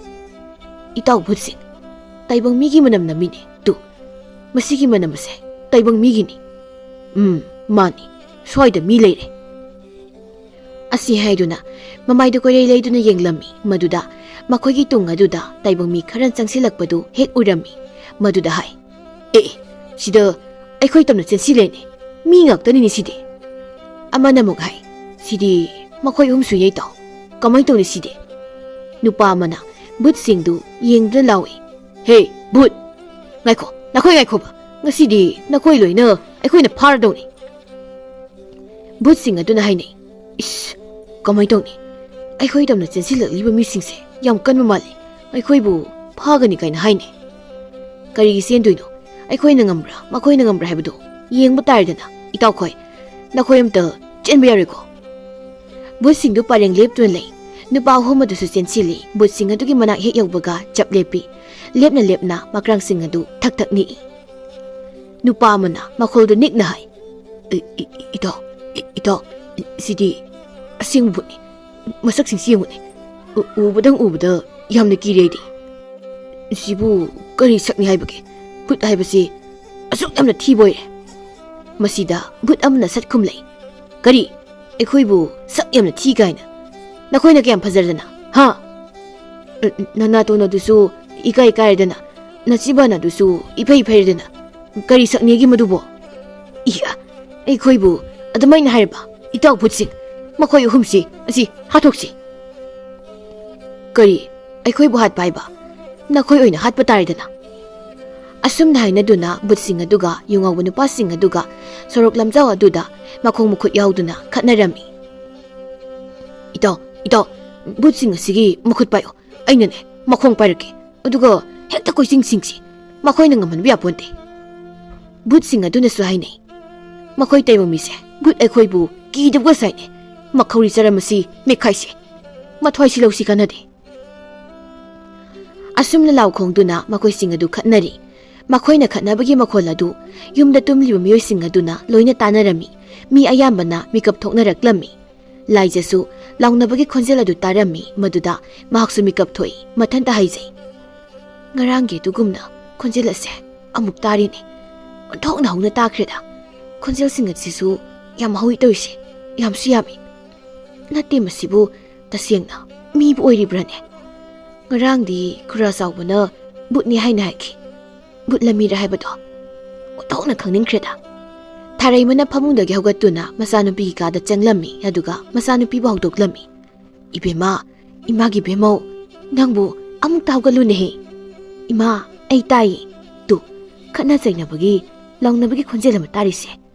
ꯏꯇꯥꯎ ꯚꯨꯠꯁꯤꯡ, ꯇꯥꯏꯕꯪ ꯃꯤꯒꯤ ꯃꯅꯝ ꯅꯝꯃꯤꯅꯦ꯫ ꯇꯨ, ꯃꯁꯤꯒꯤ ꯃꯅꯝ ꯑꯁꯦ ꯇꯥꯏꯕꯪ ꯃꯤꯒꯤꯅꯤ꯫ ꯎꯝ, ꯃꯥꯅꯤ, ꯁ꯭ꯋꯥꯏꯗ ꯃꯤ ꯂꯩꯔꯦ꯫" ꯑꯁꯤ ꯍꯥꯏꯗꯨꯅ ꯃꯃꯥꯏꯗꯨ ꯀꯣꯏꯔꯩ ꯂꯩꯗꯨꯅ ꯌꯦꯡꯂꯝꯃꯤ꯫ ꯃꯗꯨꯗ ꯃꯈꯣꯏꯒꯤ ꯇꯨꯡ ꯑꯗꯨꯗ ꯇꯥꯏꯕꯪ ꯃꯤ ꯈꯔ ꯆꯪꯁꯤꯜꯂꯛꯄꯗꯨ ꯍꯦꯛ ꯎꯔꯝꯃꯤ꯫ ꯃꯗꯨꯗ ꯍꯥꯏ, "ꯑꯦ, ꯁꯤꯗ ꯑꯩꯈꯣꯏ ꯇꯝꯅ ꯆꯦꯟꯁꯤꯜꯂꯦꯅꯦ꯫ ꯃꯤ ꯉꯥꯛꯇꯅꯤꯅꯦ ꯁꯤꯗꯤ꯫" ꯑꯃꯅ ꯑꯃꯨꯛ ꯍꯥꯏ, "ꯁꯤꯗꯤ ꯃꯈꯣꯏ ꯑꯍꯨꯝꯁꯨꯅꯦ ꯏꯇꯥꯎ꯫ ꯀꯃꯥꯏꯅ ꯇꯧꯅꯤ ꯁꯤꯗꯤ?" ꯅꯨꯄꯥ ꯑꯃꯅ ꯚꯨꯠꯁꯤꯡꯗꯨ ꯌꯦꯡꯗꯨꯅ ꯂꯥꯎꯏ, "ꯍꯦ, ꯚꯨꯠ! ꯉꯥꯏꯈꯣ, ꯅꯈꯣꯏ ꯉꯥꯏꯈꯣꯕ꯫ ꯉꯁꯤꯗꯤ ꯅꯈꯣꯏ ꯂꯣꯏꯅ ꯑꯩꯈꯣꯏꯅ ꯐꯥꯔꯗꯧꯅꯤ꯫" ꯚꯨꯠꯁꯤꯡ ꯑꯗꯨꯅ ꯍꯥꯏꯅꯩ, "ꯏꯁ, ꯀꯃꯥꯏꯅ ꯇꯧꯅꯤ? ꯑꯩꯈꯣꯏ ꯇꯝꯅ ꯆꯦꯟꯁꯤꯜꯂꯛꯂꯤꯕ ꯃꯤꯁꯤꯡꯁꯦ ꯌꯥꯝ ꯀꯟꯕ ꯃꯥꯜꯂꯤ꯫ ꯑꯩꯈꯣꯏꯕꯨ ꯐꯥꯒꯅꯤ ꯀꯥꯏꯅ ꯍꯥꯏꯅꯩ꯫ ꯀꯔꯤꯒꯤ ꯆꯦꯟꯗꯣꯏꯅꯣ? ꯑꯩꯈꯣꯏꯅ ꯉꯝꯕ꯭ꯔꯥ, ꯃꯈꯣꯏꯅ ꯉꯝꯕ꯭ꯔꯥ ꯍꯥꯏꯕꯗꯨ ꯌꯦꯡꯕ ꯇꯥꯔꯦꯗꯅ꯫ ꯏꯇꯥꯎꯈꯣꯏ, ꯅꯈꯣꯏ ꯑꯝꯇ ꯆꯦꯟꯕ ꯌꯥꯔꯣꯏꯀꯣ?" ꯚꯨꯠꯁꯤꯡꯗꯨ ꯄꯔꯦꯡ ꯂꯦꯞꯇꯨꯅ ꯂꯩ꯫ ꯅꯨꯄꯥ ꯑꯍꯨꯝ ꯑꯗꯨꯁꯨ ꯆꯦꯟꯁꯤꯜꯂꯤ꯫ ꯚꯨꯠꯁꯤꯡ ꯑꯗꯨꯒꯤ ꯃꯅꯥꯛ ꯍꯦꯛ ꯌꯧꯕꯒ ꯆꯞ ꯂꯦꯞꯄꯤ꯫ ꯂꯦꯞꯅ ꯂꯦꯞꯅ ꯃꯀ꯭ꯔꯥꯡꯁꯤꯡ ꯑꯗꯨ ꯊꯛ ꯊꯛ ꯅꯤꯛꯏ꯫ ꯅꯨꯄꯥ ꯑꯃꯅ ꯃꯈꯣꯜꯗꯨ ꯅꯤꯛꯅ ꯍꯥꯏ, "ꯏ-, ꯏ-, ꯏꯇꯥꯎ, ꯏ-, ꯏꯇꯥꯎ, ꯁꯤꯗꯤ ꯑꯁꯦꯡꯕ ꯚꯨꯠꯅꯤ꯫ ꯃꯁꯛꯁꯤꯡꯁꯤ ꯌꯦꯡꯉꯨꯅꯦ꯫ ꯎ-, ꯎꯕꯗꯪ ꯎꯕꯗ ꯌꯥꯝꯅ ꯀꯤꯔꯦ ꯑꯩꯗꯤ꯫ ꯁꯤꯕꯨ ꯀꯔꯤ ꯁꯛꯅꯤ ꯍꯥꯏꯕꯒꯦ? ꯚꯨꯠ ꯍꯥꯏꯕꯁꯤ ꯑꯁꯨꯛ ꯌꯥꯝꯅ ꯊꯤꯕ ꯑꯣꯏꯔꯦ꯫" ꯃꯁꯤꯗ ꯚꯨꯠ ꯑꯃꯅ ꯁꯠ ꯈꯨꯝꯂꯛꯏ, "ꯀꯔꯤ? ꯑꯩꯈꯣꯏꯕꯨ ꯁꯛ ꯌꯥꯝꯅ ꯊꯤ ꯀꯥꯏꯅ? ꯅꯈꯣꯏꯅ ꯀꯌꯥꯝ ꯐꯖꯔꯗꯅ, ꯍꯥ? ꯅ-, ꯅꯅꯥꯇꯣꯟ ꯑꯗꯨꯁꯨ ꯏꯀꯥꯏ ꯀꯥꯏꯔꯗꯅ, ꯅꯆꯤꯕꯥꯟ ꯑꯗꯨꯁꯨ ꯏꯐꯩ ꯐꯩꯔꯗꯅ, ꯀꯔꯤ ꯁꯛꯅꯦꯒꯤ ꯃꯗꯨꯕꯣ?" "ꯏꯌꯥ, ꯑꯩꯈꯣꯏꯕꯨ ꯑꯗꯨꯃꯥꯏꯅ ꯍꯥꯏꯔꯕ? ꯏꯇꯥꯎ ꯚꯨꯠꯁꯤꯡ, ꯃꯈꯣꯏ ꯑꯍꯨꯝꯁꯤ ꯑꯁꯤ ꯍꯥꯠꯇꯣꯛꯁꯤ꯫" "ꯀꯔꯤ? ꯑꯩꯈꯣꯏꯕꯨ ꯍꯥꯠꯄ ꯍꯥꯏꯕ? ꯅꯈꯣꯏ ꯑꯣꯏꯅ ꯍꯥꯠꯄ ꯇꯥꯔꯦꯗꯅ꯫" ꯑꯁꯨꯝꯅ ꯍꯥꯏꯅꯗꯨꯅ ꯚꯨꯠꯁꯤꯡ ꯑꯗꯨꯒ ꯌꯨꯉꯧꯕ ꯅꯨꯄꯥꯁꯤꯡ ꯑꯗꯨꯒ ꯁꯣꯔꯣꯛ ꯂꯝꯖꯥꯎ ꯑꯗꯨꯗ ꯃꯈꯣꯡ ꯃꯈꯨꯠ ꯌꯥꯎꯗꯨꯅ ꯈꯠꯅꯔꯝꯃꯤ꯫ "ꯏꯇꯥꯎ, ꯏꯇꯥꯎ, ꯚꯨꯠꯁꯤꯡ ꯑꯁꯤꯒꯤ ꯃꯈꯨꯠ ꯄꯥꯏꯌꯨ꯫ ꯑꯩꯅꯅꯦ, ꯃꯈꯣꯡ ꯄꯥꯏꯔꯛꯀꯦ꯫ ꯑꯗꯨꯒ ꯍꯦꯛꯇ ꯀꯣꯏꯆꯤꯡ ꯆꯤꯡꯁꯤ꯫ ꯃꯈꯣꯏꯅ ꯉꯝꯍꯟꯕ ꯌꯥꯄꯣꯟꯇꯦ꯫" ꯚꯨꯠꯁꯤꯡ ꯑꯗꯨꯅꯁꯨ ꯍꯥꯏꯅꯩ, "ꯃꯈꯣꯏ ꯇꯥꯏꯕꯪ ꯃꯤꯁꯦ ꯚꯨꯠ ꯑꯩꯈꯣꯏꯕꯨ ꯀꯤꯗꯕꯒ ꯁꯥꯏꯅꯦ꯫ ꯃꯈꯧꯔꯤ ꯆꯔꯝ ꯑꯁꯤ ꯃꯦꯠꯈꯥꯏꯁꯤ꯫ ꯃꯊ꯭ꯋꯥꯏꯁꯤ ꯂꯧꯁꯤ ꯀꯥꯟꯅꯗꯦ꯫" ꯑꯁꯨꯝꯅ ꯂꯥꯎ ꯈꯣꯡꯗꯨꯅ ꯃꯈꯣꯏꯁꯤꯡ ꯑꯗꯨ ꯈꯠꯅꯔꯤ꯫ ꯃꯈꯣꯏꯅ ꯈꯠꯅꯕꯒꯤ ꯃꯈꯣꯜ ꯑꯗꯨ ꯌꯨꯝꯗ ꯇꯨꯝꯂꯤꯕ ꯃꯤꯑꯣꯏꯁꯤꯡ ꯑꯗꯨꯅ ꯂꯣꯏꯅ ꯇꯥꯅꯔꯝꯃꯤ꯫ ꯃꯤ ꯑꯌꯥꯝꯕꯅ ꯃꯤꯀꯞ ꯊꯣꯛꯅꯔꯛꯂꯝꯃꯤ꯫ ꯂꯥꯏꯖꯁꯨ ꯂꯥꯎꯅꯕꯒꯤ ꯈꯣꯟꯖꯦꯜ ꯑꯗꯨ ꯇꯥꯔꯝꯃꯤ꯫ ꯃꯗꯨꯗ ꯃꯍꯥꯛꯁꯨ ꯃꯤꯀꯞ ꯊꯣꯛꯏ꯫ ꯃꯊꯟꯇ ꯍꯥꯏꯖꯩ, "ꯉꯔꯥꯡꯒꯤ ꯑꯗꯨꯒꯨꯝꯅ ꯈꯣꯟꯖꯦꯜ ꯑꯁꯦ ꯑꯃꯨꯛ ꯇꯥꯔꯤꯅꯦ꯫ ꯑꯣꯟꯊꯣꯛꯅ ꯍꯧꯅ ꯇꯥꯈ꯭ꯔꯦꯗ꯫ ꯈꯣꯟꯖꯦꯜꯁꯤꯡ ꯑꯁꯤꯁꯨ ꯌꯥꯝ ꯍꯧꯏ ꯇꯧꯔꯤꯁꯦ꯫ ꯌꯥꯝꯁꯨ ꯌꯥꯝꯃꯤ꯫" ꯅꯠꯇꯦ, ꯃꯁꯤꯕꯨ ꯇꯁꯦꯡꯅ ꯃꯤꯕꯨ ꯑꯣꯏꯔꯤꯕ꯭ꯔꯥꯅꯦ? ꯉꯔꯥꯡꯗꯤ ꯈꯨꯔꯥ ꯆꯥꯎꯕꯅ ꯕꯨꯠꯅꯤ ꯍꯥꯏꯅ ꯍꯥꯏꯈꯤ꯫ ꯕꯨꯠꯂ ꯃꯤꯔ ꯍꯥꯏꯕꯗꯣ ꯑꯣꯟꯊꯣꯛꯅ ꯈꯪꯅꯤꯡꯈ꯭ꯔꯦꯗ꯫ ꯊꯥꯔꯩꯃꯅ ꯐꯃꯨꯡꯗꯒꯤ ꯍꯧꯒꯠꯇꯨꯅ ꯃꯆꯥꯅꯨꯄꯤꯒꯤ ꯀꯥꯗ ꯆꯪꯂꯝꯃꯤ, ꯑꯗꯨꯒ ꯃꯆꯥꯅꯨꯄꯤꯕꯨ ꯍꯧꯗꯣꯛꯂꯝꯃꯤ꯫ "ꯏꯕꯦꯝꯃ, ꯏꯃꯥꯒꯤ ꯏꯕꯦꯝꯃꯧ, ꯅꯪꯕꯨ ꯑꯃꯨꯛꯇ ꯍꯧꯒꯠꯂꯨꯅꯦꯍꯦ꯫ ꯏꯃꯥ, ꯑꯩ ꯇꯥꯏꯌꯦ꯫ ꯇꯨ, ꯈꯠꯅ ꯆꯩꯅꯕꯒꯤ, ꯂꯥꯎꯅꯕꯒꯤ ꯈꯣꯟꯖꯦꯜ ꯑꯃ ꯇꯥꯔꯤꯁꯦ꯫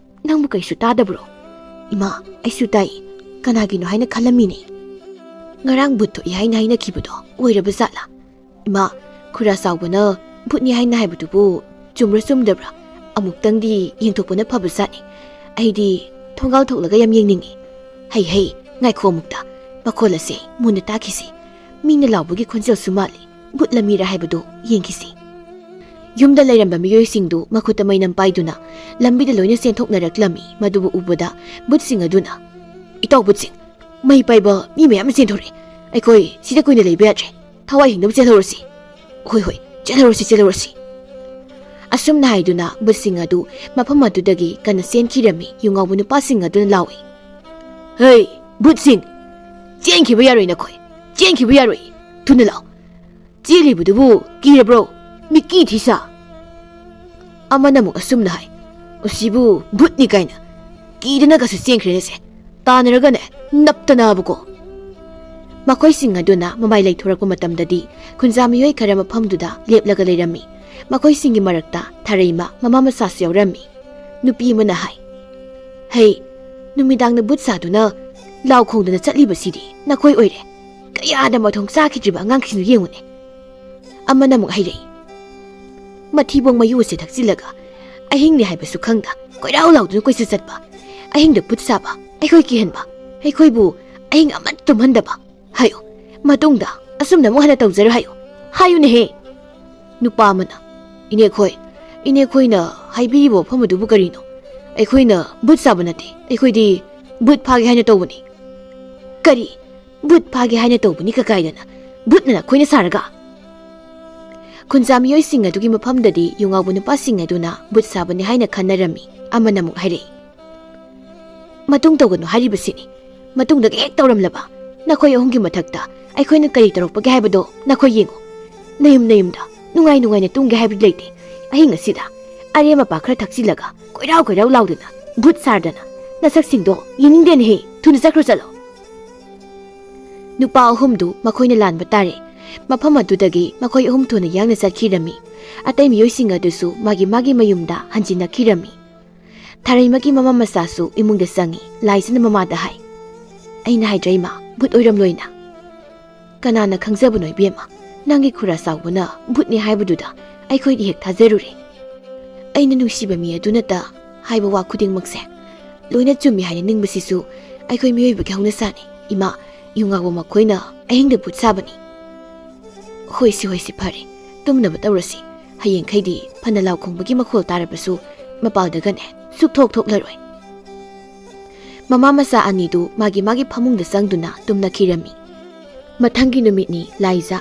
ꯅꯪꯕꯨ ꯀꯩꯁꯨ ꯇꯥꯗꯕ꯭ꯔꯣ?" "ꯏꯃꯥ, ꯑꯩꯁꯨ ꯇꯥꯏ꯫ ꯀꯅꯥꯒꯤꯅꯣ ꯍꯥꯏꯅ ꯈꯜꯂꯝꯃꯤꯅꯦ꯫ ꯉꯔꯥꯡ ꯕꯨꯠ ꯊꯣꯛꯏ ꯍꯥꯏꯅ ꯍꯥꯏꯅꯈꯤꯕꯗꯣ ꯑꯣꯏꯔꯕ ꯖꯥꯠꯂꯥ? ꯏꯃꯥ, ꯈꯨꯔꯥ ꯆꯥꯎꯕꯅ ꯕꯨꯠꯅꯤ ꯍꯥꯏꯅ ꯍꯥꯏꯕꯗꯨꯕꯨ ꯆꯨꯝꯕ꯭ꯔꯥ ꯆꯨꯝꯗꯕ꯭ꯔꯥ? ꯑꯃꯨꯛꯇꯪꯗꯤ ꯌꯦꯡꯊꯣꯛꯄꯅ ꯐꯕ ꯖꯥꯠꯅꯤ꯫ ꯑꯩꯗꯤ ꯊꯣꯡꯒꯥꯜ ꯊꯣꯛꯂꯒ ꯌꯥꯝ ꯌꯦꯡꯅꯤꯡꯉꯤ꯫ ꯍꯩ ꯍꯩ, ꯉꯥꯏꯈꯣ ꯑꯃꯨꯛꯇ꯫ ꯃꯈꯣꯜ ꯑꯁꯦ ꯃꯨꯟꯅ ꯇꯥꯈꯤꯁꯤ꯫ ꯃꯤꯅ ꯂꯥꯎꯕꯒꯤ ꯈꯣꯟꯖꯦꯜꯁꯨ ꯃꯥꯜꯂꯤ꯫ ꯕꯨꯠꯂ ꯃꯤꯔ ꯍꯥꯏꯕꯗꯨ ꯌꯦꯡꯈꯤꯁꯤ꯫" ꯌꯨꯝꯗ ꯂꯩꯔꯝꯕ ꯃꯤꯑꯣꯏꯁꯤꯡꯗꯨ ꯃꯈꯨꯠꯇ ꯃꯩꯅꯝ ꯄꯥꯏꯗꯨꯅ ꯂꯝꯕꯤꯗ ꯂꯣꯏꯅ ꯆꯦꯟꯊꯣꯛꯅꯔꯛꯂꯝꯃꯤ꯫ ꯃꯗꯨꯕꯨ ꯎꯕꯗ ꯕꯨꯠꯁꯤꯡ ꯑꯗꯨꯅ, "ꯏꯇꯥꯎ ꯕꯨꯠꯁꯤꯡ, ꯃꯩ ꯄꯥꯏꯕ ꯃꯤ ꯃꯌꯥꯝ ꯑꯃ ꯆꯦꯟꯊꯣꯔꯛꯑꯦ꯫ ꯑꯩꯈꯣꯏ ꯁꯤꯗ ꯀꯨꯏꯅ ꯂꯩꯕ ꯌꯥꯗ꯭ꯔꯦ꯫ ꯊꯋꯥꯏ ꯍꯤꯡꯅꯕ ꯆꯦꯜꯍꯧꯔꯁꯤ꯫ ꯍꯣꯏ, ꯍꯣꯏ, ꯆꯦꯜꯍꯧꯔꯁꯤ, ꯆꯦꯜꯍꯧꯔꯁꯤ꯫" ꯑꯁꯨꯝꯅ ꯍꯥꯏꯗꯨꯅ ꯕꯨꯠꯁꯤꯡ ꯑꯗꯨ ꯃꯐꯝ ꯑꯗꯨꯗꯒꯤ ꯀꯟꯅ ꯆꯦꯟꯈꯤꯔꯝꯃꯤ꯫ ꯌꯨ ꯉꯥꯎꯕ ꯅꯨꯄꯥꯁꯤꯡ ꯑꯗꯨꯅ ꯂꯥꯎꯏ, "ꯍꯩ, ꯕꯨꯠꯁꯤꯡ! ꯆꯦꯟꯈꯤꯕ ꯌꯥꯔꯣꯏ ꯅꯈꯣꯏ! ꯆꯦꯟꯈꯤꯕ ꯌꯥꯔꯣꯏ! ꯊꯨꯅ ꯂꯥꯛꯑꯣ! ꯆꯦꯜꯂꯤꯕꯗꯨꯕꯨ ꯀꯤꯔꯕ꯭ꯔꯣ? ꯃꯤꯀꯤ ꯊꯤꯁꯥ!" ꯑꯃꯅ ꯑꯃꯨꯛ ꯑꯁꯨꯝꯅ ꯍꯥꯏ, "ꯃꯁꯤꯕꯨ ꯕꯨꯠꯅꯤ ꯀꯥꯏꯅ ꯀꯤꯗꯅꯒꯁꯨ ꯆꯦꯟꯈ꯭ꯔꯦꯅꯦꯁꯦ꯫ ꯇꯥꯟꯅꯔꯒꯅꯦ, ꯅꯞꯇꯅꯕꯀꯣ!" ꯃꯈꯣꯏꯁꯤꯡ ꯑꯗꯨꯅ ꯃꯃꯥꯏ ꯂꯩꯊꯣꯔꯛꯄ ꯃꯇꯝꯗꯗꯤ ꯈꯨꯟꯖꯥ ꯃꯤꯑꯣꯏ ꯈꯔ ꯃꯐꯝꯗꯨꯗ ꯂꯦꯞꯂꯒ ꯂꯩꯔꯝꯃꯤ꯫ ꯃꯈꯣꯏꯁꯤꯡꯒꯤ ꯃꯔꯛꯇ ꯊꯥꯔꯩꯃ ꯃꯃꯥ ꯃꯆꯥꯁꯨ ꯌꯥꯎꯔꯝꯃꯤ꯫ ꯅꯨꯄꯤ ꯑꯃꯅ ꯍꯥꯏ, "ꯍꯩ, ꯅꯨꯃꯤꯗꯥꯡꯗ ꯕꯨꯠ ꯁꯥꯗꯨꯅ ꯂꯥꯎ ꯈꯣꯡꯗꯨꯅ ꯆꯠꯂꯤꯕꯁꯤꯗꯤ ꯅꯈꯣꯏ ꯑꯣꯏꯔꯦ꯫ ꯀꯌꯥꯗ ꯃꯊꯣꯡ ꯆꯥꯈꯤꯗ꯭ꯔꯤꯕ ꯑꯉꯥꯡꯁꯤꯡꯗꯨ ꯌꯦꯡꯉꯨꯅꯦ꯫" ꯑꯃꯅ ꯑꯃꯨꯛ ꯍꯥꯏꯔꯛꯏ, "ꯃꯊꯤꯕꯣꯡ ꯃꯌꯨ ꯑꯁꯤ ꯊꯛꯆꯤꯜꯂꯒ ꯑꯍꯤꯡꯅꯤ ꯍꯥꯏꯕꯁꯨ ꯈꯪꯗ ꯀꯣꯏꯔꯥꯎ ꯂꯥꯎꯗꯨꯅ ꯀꯣꯏꯆꯠ ꯆꯠꯄ, ꯑꯍꯤꯡꯗ ꯕꯨꯠ ꯁꯥꯕ, ꯑꯩꯈꯣꯏ ꯀꯤꯍꯟꯕ, ꯑꯩꯈꯣꯏꯕꯨ ꯑꯍꯤꯡ ꯑꯃꯠꯇ ꯇꯨꯝꯍꯟꯗꯕ꯫ ꯍꯥꯏꯌꯨ, ꯃꯇꯨꯡꯗ ꯑꯁꯨꯝꯅ ꯑꯃꯨꯛ ꯍꯟꯅ ꯇꯧꯖꯔꯣꯏ ꯍꯥꯏꯌꯨ, ꯍꯥꯏꯌꯨꯅꯦꯍꯦ꯫" ꯅꯨꯄꯥ ꯑꯃꯅ, "ꯏꯅꯦꯈꯣꯏ, ꯏꯅꯦꯈꯣꯏꯅ ꯍꯥꯏꯕꯤꯔꯤꯕ ꯋꯥꯐꯝ ꯑꯗꯨꯕꯨ ꯀꯔꯤꯅꯣ? ꯑꯩꯈꯣꯏꯅ ꯕꯨꯠ ꯁꯥꯕ ꯅꯠꯇꯦ, ꯑꯩꯈꯣꯏꯗꯤ ꯕꯨꯠ ꯐꯥꯒꯦ ꯍꯥꯏꯅ ꯇꯧꯕꯅꯤ꯫" "ꯀꯔꯤ? ꯕꯨꯠ ꯐꯥꯒꯦ ꯍꯥꯏꯅ ꯇꯧꯕꯅꯤ ꯀꯀꯥꯏꯗꯅ ꯕꯨꯠꯅ ꯅꯈꯣꯏꯅ ꯁꯥꯔꯒ?" ꯈꯨꯟꯖꯥ ꯃꯤꯑꯣꯏꯁꯤꯡ ꯑꯗꯨꯒꯤ ꯃꯐꯝꯗꯗꯤ ꯌꯨ ꯉꯥꯎꯕ ꯅꯨꯄꯥꯁꯤꯡ ꯑꯗꯨꯅ ꯕꯨꯠ ꯁꯥꯕꯅꯤ ꯍꯥꯏꯅ ꯈꯟꯅꯔꯝꯃꯤ꯫ ꯑꯃꯅ ꯑꯃꯨꯛ ꯍꯥꯏꯔꯛꯏ, "ꯃꯇꯨꯡ ꯇꯧꯒꯅꯨ ꯍꯥꯏꯔꯤꯕꯁꯤꯅꯤ꯫ ꯃꯇꯨꯡꯗꯒ ꯍꯦꯛ ꯇꯧꯔꯝꯂꯕ, ꯅꯈꯣꯏ ꯑꯍꯨꯝꯒꯤ ꯃꯊꯛꯇ ꯑꯩꯈꯣꯏꯅ ꯀꯔꯤ ꯇꯧꯔꯛꯄꯒꯦ ꯍꯥꯏꯕꯗꯣ ꯅꯈꯣꯏ ꯌꯦꯡꯉꯨ꯫ ꯅꯌꯨꯝ ꯅꯌꯨꯝꯗ ꯅꯨꯡꯉꯥꯏ ꯅꯨꯡꯉꯥꯏꯅ ꯇꯨꯝꯒꯦ ꯍꯥꯏꯕꯗꯤ ꯂꯩꯇꯦ꯫ ꯑꯍꯤꯡ ꯑꯁꯤꯗ ꯑꯔꯦꯝ ꯑꯄꯥ ꯈꯔ ꯊꯛꯆꯤꯜꯂꯒ ꯀꯣꯏꯔꯥꯎ ꯀꯣꯏꯔꯥꯎ ꯂꯥꯎꯗꯅ ꯚꯨꯠ ꯁꯥꯔꯗꯅ ꯅꯁꯛꯁꯤꯡꯗꯣ ꯌꯦꯡꯅꯤꯡꯗꯦꯅꯦꯍꯦ꯫ ꯊꯨꯅ ꯆꯠꯈ꯭ꯔꯣ, ꯆꯠꯂꯣ꯫ ꯅꯨꯄꯥ ꯑꯍꯨꯝꯗꯨ ꯃꯈꯣꯏꯅ ꯂꯥꯟꯕ ꯇꯥꯔꯦ꯫ ꯃꯐꯝ ꯑꯗꯨꯗꯒꯤ ꯃꯈꯣꯏ ꯑꯍꯨꯝ ꯊꯨꯅ ꯌꯥꯡꯅ ꯆꯠꯈꯤꯔꯝꯃꯤ꯫ ꯑꯇꯩ ꯃꯤꯑꯣꯏꯁꯤꯡ ꯑꯗꯨꯁꯨ ꯃꯥꯒꯤ ꯃꯥꯒꯤ ꯃꯌꯨꯝꯗ ꯍꯟꯖꯤꯟꯅꯈꯤꯔꯝꯃꯤ꯫ ꯊꯥꯔꯩꯃꯒꯤ ꯃꯃꯥ ꯃꯆꯥꯁꯨ ꯏꯃꯨꯡꯗ ꯆꯪꯉꯤ꯫ ꯂꯥꯏꯖꯅ ꯃꯃꯥꯗ ꯍꯥꯏ, "ꯑꯩꯅ ꯍꯥꯏꯗ꯭ꯔꯥ ꯏꯃꯥ, ꯚꯨꯠ ꯑꯣꯏꯔꯝꯂꯣꯏꯅ?" "ꯀꯅꯥꯅ ꯈꯪꯖꯕꯅꯣ ꯏꯕꯦꯝꯃ, ꯅꯪꯒꯤ ꯈꯨꯔꯥ ꯆꯥꯎꯕꯅ ꯚꯨꯠꯅꯤ ꯍꯥꯏꯕꯗꯨꯗ ꯑꯩꯈꯣꯏꯗꯤ ꯍꯦꯛ ꯊꯥꯖꯔꯨꯔꯦ꯫ ꯑꯩꯅ ꯅꯨꯡꯁꯤꯕ ꯃꯤ ꯑꯗꯨꯅꯇ ꯍꯥꯏꯕ ꯋꯥ ꯈꯨꯗꯤꯡꯃꯛꯁꯦ ꯂꯣꯏꯅ ꯆꯨꯝꯃꯤ ꯍꯥꯏꯅ ꯅꯤꯡꯕꯁꯤꯁꯨ ꯑꯩꯈꯣꯏ ꯃꯤꯑꯣꯏꯕꯒꯤ ꯍꯧꯅꯁꯥꯅꯤ꯫ ꯏꯃꯥ, ꯌꯨ ꯉꯥꯎꯕ ꯃꯈꯣꯏꯅ ꯑꯍꯤꯡꯗ ꯚꯨꯠ ꯁꯥꯕꯅꯤ꯫" "ꯍꯣꯏꯁꯤ, ꯍꯣꯏꯁꯤ, ꯐꯔꯦ, ꯇꯨꯝꯅꯕ ꯇꯧꯔꯁꯤ꯫ ꯍꯌꯦꯡꯈꯩꯗꯤ ꯐꯅ ꯂꯥꯎ ꯈꯣꯡꯕꯒꯤ ꯃꯈꯣꯜ ꯇꯥꯔꯕꯁꯨ ꯃꯄꯥꯜꯗꯒꯅꯦ ꯁꯨꯛꯊꯣꯛ ꯊꯣꯛꯂꯔꯣꯏ꯫" ꯃꯃꯥ ꯃꯆꯥ ꯑꯅꯤꯗꯨ ꯃꯥꯒꯤ ꯃꯥꯒꯤ ꯐꯃꯨꯡꯗ ꯆꯪꯗꯨꯅ ꯇꯨꯝꯅꯈꯤꯔꯝꯃꯤ꯫ ꯃꯊꯪꯒꯤ ꯅꯨꯃꯤꯠꯅꯤ꯫ ꯂꯥꯏꯖꯥ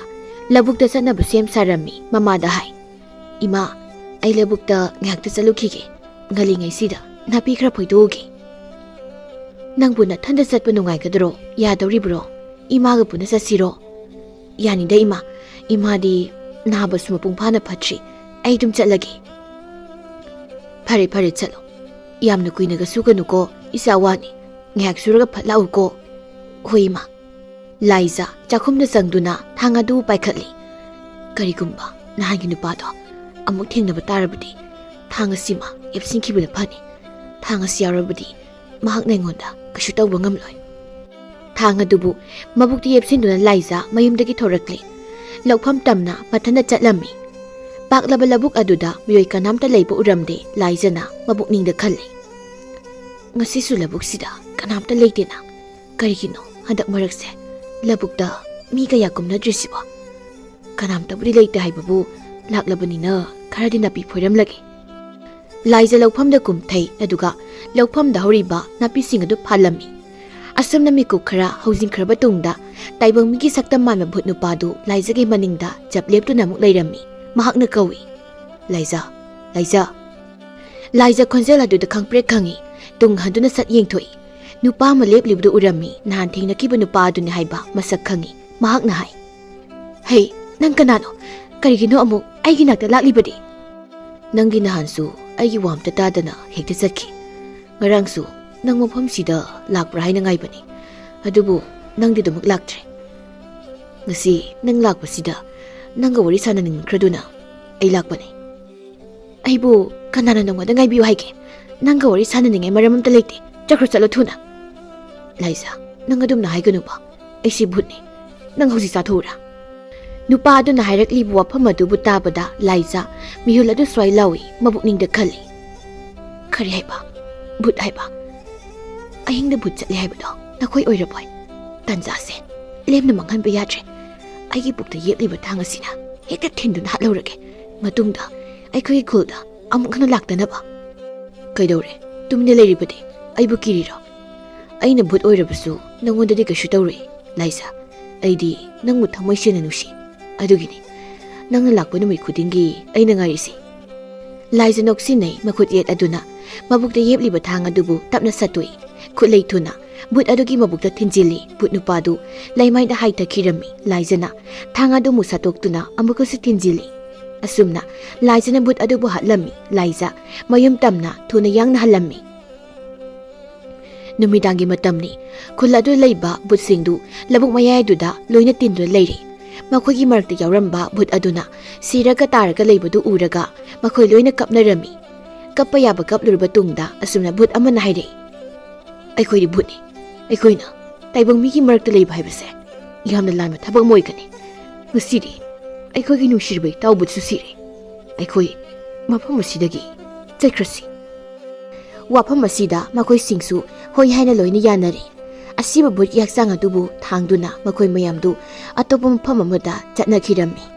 ꯂꯧꯕꯨꯛꯇ ꯆꯠꯅꯕ ꯁꯦꯝ ꯁꯥꯔꯝꯃꯤ꯫ ꯃꯃꯥꯗ ꯍꯥꯏ, "ꯏꯃꯥ, ꯑꯩ ꯂꯧꯕꯨꯛꯇ ꯉꯥꯏꯍꯥꯛꯇ ꯆꯠꯂꯨꯈꯤꯒꯦ꯫ ꯉꯜꯂꯤꯉꯩꯁꯤꯗ ꯅꯥꯄꯤ ꯈꯔ ꯐꯣꯏꯗꯣꯛꯎꯒꯦ꯫" "ꯅꯪꯕꯨ ꯅꯊꯟꯗ ꯆꯠꯄ ꯅꯨꯡꯉꯥꯏꯒꯗ꯭ꯔꯣ? ꯌꯥꯗꯧꯔꯤꯕ꯭ꯔꯣ? ꯏꯃꯥꯒ ꯄꯨꯟꯅ ꯆꯠꯁꯤꯔꯣ?" "ꯌꯥꯅꯤꯗ ꯏꯃꯥ, ꯏꯃꯥꯗꯤ ꯅꯥꯕꯁꯨ ꯃꯄꯨꯡ ꯐꯥꯅ ꯐꯠꯇ꯭ꯔꯤ꯫ ꯑꯩ ꯑꯗꯨꯝ ꯆꯠꯂꯒꯦ꯫" "ꯐꯔꯦ, ꯐꯔꯦ, ꯆꯠꯂꯣ꯫ ꯌꯥꯝꯅ ꯀꯨꯏꯅꯒ ꯁꯨꯒꯅꯨꯀꯣ, ꯏꯆꯥ ꯋꯥꯅꯤ꯫ ꯉꯥꯏꯍꯥꯛ ꯁꯨꯔꯒ ꯐꯠ ꯂꯥꯛꯎꯀꯣ꯫" "ꯍꯣꯏ ꯏꯃꯥ꯫" ꯂꯥꯏꯖꯥ ꯆꯥꯛꯈꯨꯝꯗ ꯆꯪꯗꯨꯅ ꯊꯥꯡ ꯑꯗꯨ ꯄꯥꯏꯈꯠꯂꯤ꯫ "ꯀꯔꯤꯒꯨꯝꯕ ꯅꯍꯥꯟꯒꯤ ꯅꯨꯄꯥꯗꯣ ꯑꯃꯨꯛ ꯊꯦꯡꯅꯕ ꯇꯥꯔꯕꯗꯤ ꯊꯥꯡ ꯑꯁꯤꯃ ꯌꯦꯞꯁꯤꯟꯈꯤꯕꯅ ꯐꯅꯤ꯫ ꯊꯥꯡ ꯑꯁꯤ ꯌꯥꯎꯔꯕꯗꯤ ꯃꯍꯥꯛꯅ ꯑꯩꯉꯣꯟꯗ ꯀꯩꯁꯨ ꯇꯧꯕ ꯉꯝꯂꯣꯏ꯫" ꯊꯥꯡ ꯑꯗꯨꯕꯨ ꯃꯕꯨꯛꯇ ꯌꯦꯞꯁꯤꯟꯗꯨꯅ ꯂꯥꯏꯖꯥ ꯃꯌꯨꯝꯗꯒꯤ ꯊꯣꯔꯛꯂꯤ꯫ ꯂꯧꯐꯝ ꯇꯝꯅ ꯃꯊꯟꯇ ꯆꯠꯂꯝꯃꯤ꯫ ꯄꯥꯛꯂꯕ ꯂꯧꯕꯨꯛ ꯑꯗꯨꯗ ꯃꯤꯑꯣꯏ ꯀꯅꯥꯝꯇ ꯂꯩꯕ ꯎꯔꯝꯗꯦ꯫ ꯂꯥꯏꯖꯥꯅ ꯃꯕꯨꯛꯅꯤꯡꯗ ꯈꯜꯂꯤ, "ꯉꯁꯤꯁꯨ ꯂꯧꯕꯨꯛꯁꯤꯗ ꯀꯅꯥꯝꯇ ꯂꯩꯇꯦꯅ꯫ ꯀꯔꯤꯒꯤꯅꯣ ꯍꯟꯗꯛ ꯃꯔꯛꯁꯦ ꯂꯧꯕꯨꯛꯇ ꯃꯤ ꯀꯌꯥ ꯀꯨꯝꯅꯗ꯭ꯔꯤꯁꯤꯕꯣ? ꯀꯅꯥꯝꯇꯕꯨꯗꯤ ꯂꯩꯇꯦ ꯍꯥꯏꯕꯕꯨ, ꯂꯥꯛꯂꯕꯅꯤꯅ ꯈꯔꯗꯤ ꯅꯥꯄꯤ ꯐꯣꯏꯔꯝꯂꯒꯦ꯫" ꯂꯥꯏꯖꯥ ꯂꯧꯐꯝꯗ ꯀꯨꯝꯊꯩ, ꯑꯗꯨꯒ ꯂꯧꯐꯝꯗ ꯍꯧꯔꯤꯕ ꯅꯥꯄꯤꯁꯤꯡ ꯑꯗꯨ ꯐꯥꯜꯂꯝꯃꯤ꯫ ꯑꯁꯨꯝꯅ ꯃꯤꯀꯨꯞ ꯈꯔ ꯍꯧꯖꯤꯟꯈ꯭ꯔꯕ ꯇꯨꯡꯗ, ꯇꯥꯏꯕꯪ ꯃꯤꯒꯤ ꯁꯛꯇꯝ ꯃꯥꯟꯕ ꯚꯨꯠ ꯅꯨꯄꯥꯗꯨ ꯂꯥꯏꯖꯥꯒꯤ ꯃꯅꯤꯡꯗ ꯆꯞ ꯂꯦꯞꯇꯨꯅ ꯑꯃꯨꯛ ꯂꯩꯔꯝꯃꯤ꯫ ꯃꯍꯥꯛꯅ ꯀꯧꯏ, "ꯂꯥꯏꯖꯥ, ꯂꯥꯏꯖꯥ!" ꯂꯥꯏꯖꯥ ꯈꯣꯟꯖꯦꯜ ꯑꯗꯨꯗ ꯈꯪꯄ꯭ꯔꯦꯛ ꯈꯪꯏ꯫ ꯇꯨꯡ ꯍꯟꯗꯨꯅ ꯁꯠ ꯌꯦꯡꯊꯣꯛꯏ꯫ ꯅꯨꯄꯥ ꯑꯃ ꯂꯦꯞꯂꯤꯕꯗꯨ ꯎꯔꯝꯃꯤ꯫ ꯅꯍꯥꯟ ꯊꯦꯡꯅꯈꯤꯕ ꯅꯨꯄꯥ ꯑꯗꯨꯅꯤ ꯍꯥꯏꯕ ꯃꯁꯛ ꯈꯪꯉꯤ꯫ ꯃꯍꯥꯛꯅ ꯍꯥꯏ, "ꯍꯦ, ꯅꯪ ꯀꯅꯥꯅꯣ? ꯀꯔꯤꯒꯤꯅꯣ ꯑꯃꯨꯛ ꯑꯩꯒꯤ ꯅꯥꯛꯇ ꯂꯥꯛꯂꯤꯕꯗꯤ?" "ꯅꯪꯒꯤ ꯅꯍꯥꯟꯁꯨ ꯑꯩꯒꯤ ꯋꯥ ꯑꯝꯇ ꯇꯥꯗꯅ ꯍꯦꯛꯇ ꯆꯠꯈꯤ꯫ ꯉꯔꯥꯡꯁꯨ ꯅꯪ ꯃꯐꯝꯁꯤꯗ ꯂꯥꯛꯄ꯭ꯔꯥ ꯍꯥꯏꯅ ꯉꯥꯏꯕꯅꯤ, ꯑꯗꯨꯕꯨ ꯅꯪꯗꯤ ꯑꯗꯨꯃꯛ ꯂꯥꯛꯇ꯭ꯔꯦ꯫ ꯉꯁꯤ ꯅꯪ ꯂꯥꯛꯄꯁꯤꯗ ꯅꯪꯒ ꯋꯥꯔꯤ ꯁꯥꯟꯅꯅꯤꯡꯈ꯭ꯔꯗꯨꯅ ꯑꯩ ꯂꯥꯛꯄꯅꯤ꯫" "ꯑꯩꯕꯨ ꯀꯅꯥꯅ ꯅꯪꯉꯣꯟꯗ ꯉꯥꯏꯕꯤꯌꯨ ꯍꯥꯏꯒꯦ? ꯅꯪꯒ ꯋꯥꯔꯤ ꯁꯥꯟꯅꯅꯤꯡꯉꯥꯏ ꯃꯔꯝ ꯑꯝꯇ ꯂꯩꯇꯦ꯫ ꯆꯠꯈ꯭ꯔꯣ, ꯆꯠꯂꯣ ꯊꯨꯅ꯫" "ꯂꯥꯏꯖꯥ, ꯅꯪ ꯑꯗꯨꯝꯅ ꯍꯥꯏꯒꯅꯨꯕ꯫ ꯑꯩꯁꯤ ꯚꯨꯠꯅꯤ꯫ ꯅꯪ ꯍꯧꯖꯤꯛ ꯆꯥꯊꯣꯛꯎꯔꯥ?" ꯅꯨꯄꯥ ꯑꯗꯨꯅ ꯍꯥꯏꯔꯛꯂꯤꯕ ꯋꯥꯐꯝ ꯑꯗꯨꯕꯨ ꯇꯥꯕꯗ ꯂꯥꯏꯖꯥ ꯃꯤꯍꯨꯜ ꯑꯗꯨ ꯁ꯭ꯋꯥꯏ ꯂꯥꯎꯏ꯫ ꯃꯕꯨꯛꯅꯤꯡꯗ ꯈꯜꯂꯤ, "ꯀꯔꯤ ꯍꯥꯏꯕ? ꯚꯨꯠ ꯍꯥꯏꯕ? ꯑꯍꯤꯡꯗ ꯚꯨꯠ ꯆꯠꯂꯦ ꯍꯥꯏꯕꯗꯣ ꯅꯈꯣꯏ ꯑꯣꯏꯔꯕꯣꯏ? ꯇꯥꯟꯖꯥꯁꯦ ꯂꯦꯝꯅ ꯃꯥꯡꯍꯟꯕ ꯌꯥꯗ꯭ꯔꯦ꯫ ꯑꯩꯒꯤ ꯄꯨꯛꯇ ꯌꯦꯞꯂꯤꯕ ꯊꯥꯡ ꯑꯁꯤꯅ ꯍꯦꯛꯇ ꯊꯤꯟꯗꯨꯅ ꯍꯥꯠꯍꯧꯔꯒꯦ꯫ ꯃꯇꯨꯡꯗ ꯑꯩꯈꯣꯏꯒꯤ ꯈꯨꯜꯗ ꯑꯃꯨꯛ ꯍꯟꯅ ꯂꯥꯛꯇꯅꯕ꯫" "ꯀꯩꯗꯧꯔꯦ? ꯇꯨꯃꯤꯟꯅ ꯂꯩꯔꯤꯕꯗꯤ? ꯑꯩꯕꯨ ꯀꯤꯔꯤꯔꯣ? ꯑꯩꯅ ꯚꯨꯠ ꯑꯣꯏꯔꯕꯁꯨ ꯅꯪꯉꯣꯟꯗꯗꯤ ꯀꯩꯁꯨ ꯇꯧꯔꯣꯏ, ꯂꯥꯏꯖꯥ꯫ ꯑꯩꯗꯤ ꯅꯪꯕꯨ ꯊꯃꯣꯏ ꯁꯦꯡꯅ ꯅꯨꯡꯁꯤ꯫ ꯑꯗꯨꯒꯤꯅꯤ ꯅꯪꯅ ꯂꯥꯛꯄ ꯅꯨꯃꯤꯠ ꯈꯨꯗꯤꯡꯒꯤ ꯑꯩꯅ ꯉꯥꯏꯔꯤꯁꯦ꯫" ꯂꯥꯏꯖꯥ ꯅꯣꯛꯁꯤꯟꯅꯩ꯫ ꯃꯈꯨꯠ ꯌꯦꯠ ꯑꯗꯨꯅ ꯃꯕꯨꯛꯇ ꯌꯦꯞꯂꯤꯕ ꯊꯥꯡ ꯑꯗꯨꯕꯨ ꯇꯞꯅ ꯁꯠꯇꯣꯛꯏ꯫ ꯈꯨꯠꯂꯩ ꯊꯨꯅ ꯚꯨꯠ ꯑꯗꯨꯒꯤ ꯃꯕꯨꯛꯇ ꯊꯤꯟꯖꯤꯜꯂꯤ꯫ ꯚꯨꯠ ꯅꯨꯄꯥꯗꯨ ꯂꯩꯃꯥꯏꯗ ꯍꯥꯏꯊꯈꯤꯔꯝꯃꯤ꯫ ꯂꯥꯏꯖꯥꯅ ꯊꯥꯡ ꯑꯗꯨ ꯑꯃꯨꯛ ꯁꯠꯇꯣꯛꯇꯨꯅ ꯑꯃꯨꯛꯀꯁꯨ ꯊꯤꯟꯖꯤꯜꯂꯤ꯫ ꯑꯁꯨꯝꯅ ꯂꯥꯏꯖꯥꯅ ꯚꯨꯠ ꯑꯗꯨꯕꯨ ꯍꯥꯠꯂꯝꯃꯤ꯫ ꯂꯥꯏꯖꯥ ꯃꯌꯨꯝ ꯇꯝꯅ ꯊꯨꯅ ꯌꯥꯡꯅ ꯍꯜꯂꯝꯃꯤ꯫ ꯅꯨꯃꯤꯗꯥꯡꯒꯤ ꯃꯇꯝꯅꯤ꯫ ꯈꯨꯜ ꯑꯗꯨ ꯂꯩꯕ ꯚꯨꯠꯁꯤꯡꯗꯨ ꯂꯧꯕꯨꯛ ꯃꯌꯥꯏ ꯑꯗꯨꯗ ꯂꯣꯏꯅ ꯇꯤꯟꯗꯨꯅ ꯂꯩꯔꯤ꯫ ꯃꯈꯣꯏꯒꯤ ꯃꯔꯛꯇ ꯌꯥꯎꯔꯝꯕ ꯚꯨꯠ ꯑꯗꯨꯅ ꯁꯤꯔꯒ ꯇꯥꯔꯒ ꯂꯩꯕꯗꯨ ꯎꯔꯒ ꯃꯈꯣꯏ ꯂꯣꯏꯅ ꯀꯞꯅꯔꯝꯃꯤ꯫ ꯀꯞꯄ ꯌꯥꯕ ꯀꯞꯂꯨꯔꯕ ꯇꯨꯡꯗ ꯑꯁꯨꯝꯅ ꯚꯨꯠ ꯑꯃꯅ ꯍꯥꯏꯔꯛꯏ, "ꯑꯩꯈꯣꯏꯗꯤ ꯚꯨꯠꯅꯤ꯫ ꯑꯩꯈꯣꯏꯅ ꯇꯥꯏꯕꯪ ꯃꯤꯒꯤ ꯃꯔꯛꯇ ꯂꯩꯕ ꯍꯥꯏꯕꯁꯦ ꯌꯥꯝꯅ ꯂꯥꯟꯕ ꯊꯕꯛ ꯑꯃ ꯑꯣꯏꯒꯅꯤ꯫ ꯉꯁꯤꯗꯤ ꯑꯩꯈꯣꯏꯒꯤ ꯅꯨꯡꯁꯤꯔꯕ ꯏꯇꯥꯎ ꯚꯨꯠꯁꯨ ꯁꯤꯔꯦ꯫ ꯑꯩꯈꯣꯏ ꯃꯐꯝ ꯑꯁꯤꯗꯒꯤ ꯆꯠꯈ꯭ꯔꯁꯤ꯫" ꯋꯥꯐꯝ ꯑꯁꯤꯗ ꯃꯈꯣꯏꯁꯤꯡꯁꯨ ꯍꯣꯏ ꯍꯥꯏꯅ ꯂꯣꯏꯅ ꯌꯥꯅꯔꯦ꯫ ꯑꯁꯤꯕ ꯚꯨꯠꯀꯤ ꯍꯛꯆꯥꯡ ꯑꯗꯨꯕꯨ ꯊꯥꯡꯗꯨꯅ ꯃꯈꯣꯏ ꯃꯌꯥꯝꯗꯨ ꯑꯇꯣꯞꯄ ꯃꯐꯝ ꯑꯃꯗ ꯆꯠꯅꯈꯤꯔꯝꯃꯤ꯫